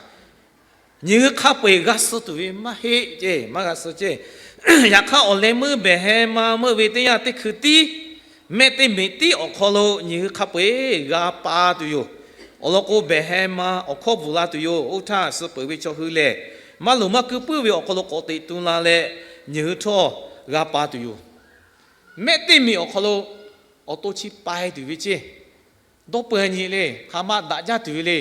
Nyi hui hk'a peu-eˬ g'a suh tuˬ ve maˇ heˆ ceˇ, maˇ g'a suh ceˇ. Yaꞈ hk'aˇ, awˬ leh meuˇ behˬ heh ma meuˇ ve teˇ yanˇ, teˇ hkui tiˉ mehˆ teˇ miꞈ tiˉ awˬ hk'aw lo nyi hui hk'a peu-eˬ g'a pa tuˬ yoˬ. Awˬ lawn k'o, behˬ heh ma awˬ hkawˇ bvuhˬ la tuˬ yoˬ. Oˇ htaˇ, suh peuˬ ve chaw hui lehˬ, maˇ loˍ maˇ keu puiˉ ve awˬ hk'aw lo k'awꞈ teꞈ tu la leh, nyi hui htawˇ g'a pa tuˬ yoˬ. Mehˆ teˇ miꞈ awˬ hk'aw lo awˬ to chi pai tuˬ ve ceˇ. Dawˇ peu-a nyi le, hk'aˬ ma daꞈ jaˇ tuˬ ve le.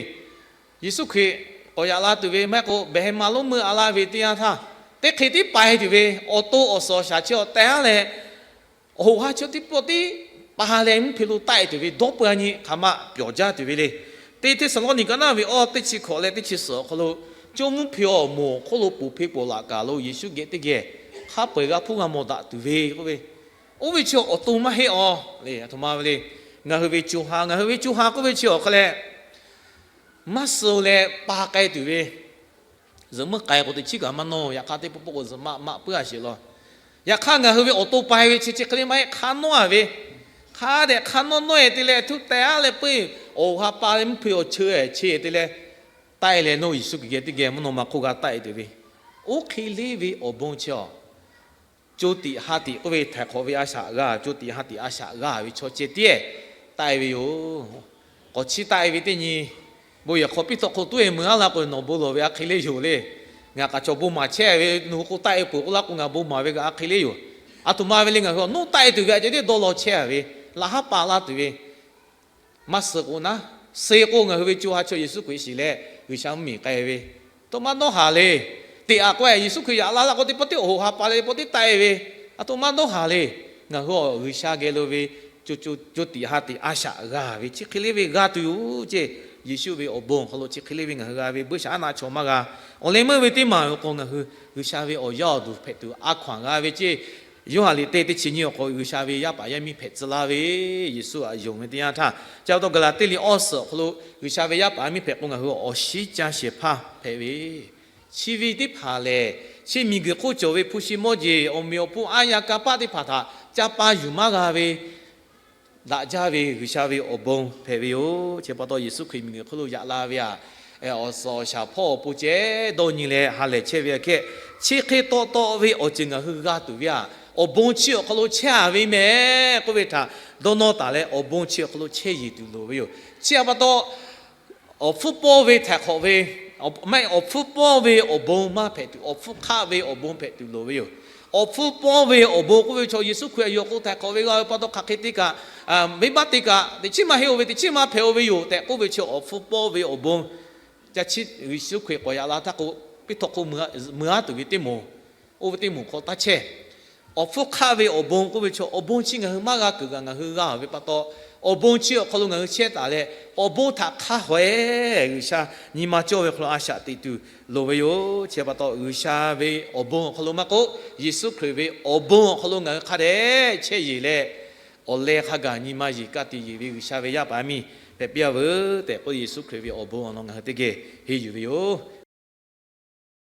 Yeˍsuˆ Hkriꞈ k'awꞈ yaꞈ la tuˬ ve maˇ heˆ k'o, behˬ heh ma lonˉ meuˇ a laˇ ve teˇ yanˇ htaˇ, teˇ hk'e tiˉ pai tuˬ ve, awˬ to awˬ suhˍ awˬ shaˍ chi awˬ tehˉ leh, awˬ hoꞈ ha chi teˇ pawˆ tiˉ pa leh mvuhˇ hpe lo taˆ-e tuˬ ve, dawˇ peu-a nyi hk'aˬ ma pyawˬ jaˇ tuˬ ve le. Teˇ Hteˇsaˍlawˇniˆ ka naˉ ve awˇ teˇ chi hkawꞈ leh teˇ chi suhˍ awˬ hk'aw lo, co mvuhˇ hpe awˬ moˍ awˬ hk'oˆ lo poˬ hpe pawˬ laꞈ kaˬ lo Yeˍsuˆ geh teˇ geh hk'a peu-eˬ g'a hpuˇ g'a mawˬ daꞈ tuˬ ve k'oˆ ve, oˇ ve chi awˬ to maˇ heˆ-aw le. Aˬ htoꞈ ma ve le, ngaˬ hui ve co ha, ngaˬ hui ve co ha k'oˆ ve chi awˬ hk'aw leh, maˇ suh leh pa k'ai tuˬ ve, zuhꞈ meuˇ k'ai k'o teꞈ chiˉ kaꞈ maˇ nawˇ. Yaꞈ hk'aˇ, teˇ pawˆ pawˆ k'o zuhꞈ maꞈ maꞈ puiˉ-a sheˍ law. Yaꞈ hk'aˇ, ngaˬ hui ve awˬ to pai ve chi chi hk'e le maˇ heˆ. Hk'a nawˉ-a ve, hk'a dehꞈ hk'a nawˉ nawˉ-e te leh, htuˇ teh-a leh peuˬ, awˬ hoꞈ ha pa leh mvuhˇ hpe awˬ cheu-e che-e te leh, taˆ-e leh nawˇ Yeˍsuˆ Hkriꞈ geh teˇ geh mvuhˇ naw ma hk'oˆ g'a taˆ-e tuˬ ve, oˇ hk'e le ve awˬ bon chi-a, co tiꞈ ha tiꞈ k'oˆ ve htaiˍ hk'awꞈ ve a shaꞈ g'a, co tiꞈ ha tiꞈ a shaꞈ g'a ve chaw ceh tiˉ-e taˆ-e ve yoˬ. K'awꞈ chiˇ taˆ-e ve teˇ nyi, bon yehˬ hk'aw piˇ tawˆ hk'o tuˉ-e mui-a laˇ k'o, nawˬ bon lawˬ ve a hk'e le yoˬ le. Ngaˬ k'aꞈ chaw bon maˍ chehˇ ve, nawˬ hui k'o taˆ-e peuˬ k'oˆ laˇ k'o, ngaˬ bon maˍ ve kaꞈ a hk'e le yoˬ. Aˬ htoꞈ ma ve le, ngaˬ hui awˬ nuˉ taˆ-e tuˬ ve a ceh tiˉ dawˇ law chehˇ-a ve, laꞈ haˉ pa laˇ tuˬ ve, maˇ suh k'o naˉ, suh k'o ngaˬ hui ve co ha chaw Yeˍsuˆ Hkriꞈ shiˍ leh G'uiˬsha mvuhˇmiˬ k'ai ve, to maˇ dawˇ haˍ le. Teꞈ-aꞈ k'o-e, Yeˍsuˆ Hkriꞈ yaꞈ la laˇ k'o, teˇ pawˆ tiˉ awˬ hoꞈ ha pa leh teˇ pawˆ tiˉ taˆ-e ve, aˬ htoꞈ maˇ dawˇ haˍ le. Ngaˬ hui awˬ G'uiˬsha geh lo ve co tiꞈ ha tiꞈ a shaꞈ g'a ve chi hk'e le ve g'a tuˬ yoˬ ceˇ. Yeˍsuˆ ve awˬ bon awˬ hk'aw lo chi hk'e le ve ngaˬ hui g'a ve buiˇshaˆaˉnaˆ chaw maˇ g'a. Awˬ leh meuˇ ve teˇ maˬ awˬ hk'aw ngaˬ hui G'uiˬsha ve awˬ yaˇ awˬ duˬ hpehꞈ tuˬ a hkaw-anˬ g'a ve ceˇ. Yoˇhanˬ liꞈ teˇ teˇ chi nyiˇ awˬ hk'aw G'uiˬsha ve yaˇ paˍ yaˇ miˇ hpehꞈ tcuh laˇ ve, Yeˍsuˆ htaꞈ yonˍ ve teˇ yanˇ htaˇ, chi pa taw Gaˍlaˍtiˆ liꞈ awˇ suhˍ awˬ hk'aw lo G'uiˬsha ve yaˇ paˍ yaˇ miˇ hpehꞈ k'o ngaˬ hui awˬ shinˉ caˇ shehˍ hpaˇ hpehꞈ ve, chi ve teˇ hpaˍ lehˬ, chi miˬguiˬ hk'oˆ cawˬ ve hpu shi mawˇ jeˬ awˬ meꞈ awˬ hponˇ aˉ yaˇ kanˇ paˆ teˇ hpaˍ htaꞈ ca pa yuˬ maˇ g'a ve, daꞈ jaˇ ve G'uiˬsha ve awˬ bon hpehꞈ ve yoˬ. Chi pa taw Yeˍsuˆ Hkriꞈ miˬguiˬ hk'oˆ lo yaꞈ la ve aꞈ, awˬ suhˍ awˬ shaˍ hpawˇ awˬ pon ceh dawˇ nyi leh ha lehˬ chehˇ ve aꞈ kehˉ, chi hk'e taw taw ve awˬ ceuˬ ngaˬ hui g'a tuˬ ve aꞈ, awˬ bon chi awˬ hk'aw lo chehˇ-a ve mehˍ k'oˆ ve htaꞈ dawˇ nawˇ taˍ leh, awˬ bon chi awˬ hk'aw lo chehˇ yeˬ tuˬ loˍ ve yoˬ. Chi pa taw, awˬ hpfuhˇ pawˇ ve htaiˍ hk'awꞈ ve, maˇ heˆ, awˬ hpfuhˇ pawˇ ve awˬ bon maˇ hpehꞈ tuˬ, awˬ hpfuhˇ hk'aˆ ve awˬ bon hpehꞈ tuˬ loˍ ve yoˬ. Awˬ hpfuhˇ pawˇ ve awˬ bon k'oˆ ve chaw Yeˍsuˆ Hkriꞈ yawˇ k'o htaiˍ hk'awꞈ ve g'a ve pa taw hk'aˬ hk'e te kaꞈ, venˇbaˆ te kaꞈ teꞈ chiˉ maˇ heˆ-o ve, teꞈ chiˉ maˇ hpehꞈ-o ve yoˬ tehꞈ k'oˆ ve chi awˬ hpfuhˇ pawˇ ve awˬ bon, ca chiˇ Yeˍsuˆ Hkriꞈ k'awꞈ yaꞈ la htaˇ k'o, piˇ htawꞈ hk'oˆ mui-a tuˬ ve teˇ moˍ, oˇ ve teˇ moˍ hk'aw taˇ chehˇ. Awˬ hpfuhˇ hk'aˆ ve awˬ bon k'oˆ ve chaw, awˬ bon chi ngaˬ hui maˇ g'a kuiˬ kaꞈ ngaˬ hui g'a-oˬ ve pa taw, awˬ bon chi awˬ hk'aw lo ngaˬ hui chehˇ taˍ leh, awˬ bon htaꞈ hk'a haweh G'uiˬsha nyi ma cawˇ ve hk'aw lo a shaꞈ teꞈ tuˬ loˍ ve yoˬ. Chi pa taw G'uiˬsha ve awˬ bon awˬ hk'aw lo maˇ k'oˆ, Yeˍsuˆ Hkriꞈ ve awˬ bon awˬ hk'aw lo ngaˬ hui hk'a dehꞈ chehˇ yeˬ leh, awˬ leh hk'a gaˬ nyi ma yeˬ ka tiꞈ yeˬ ve G'uiˬsha ve yaˇ paˍ yaˇ miˇ hpehꞈ piˇ-a veuˬ tehꞈ k'oˆ, Yeˍsuˆ Hkriꞈ ve awˬ bon awˬ lawn ngaˬ hui teˇ geh henˇ yuˬ ve yoˬ.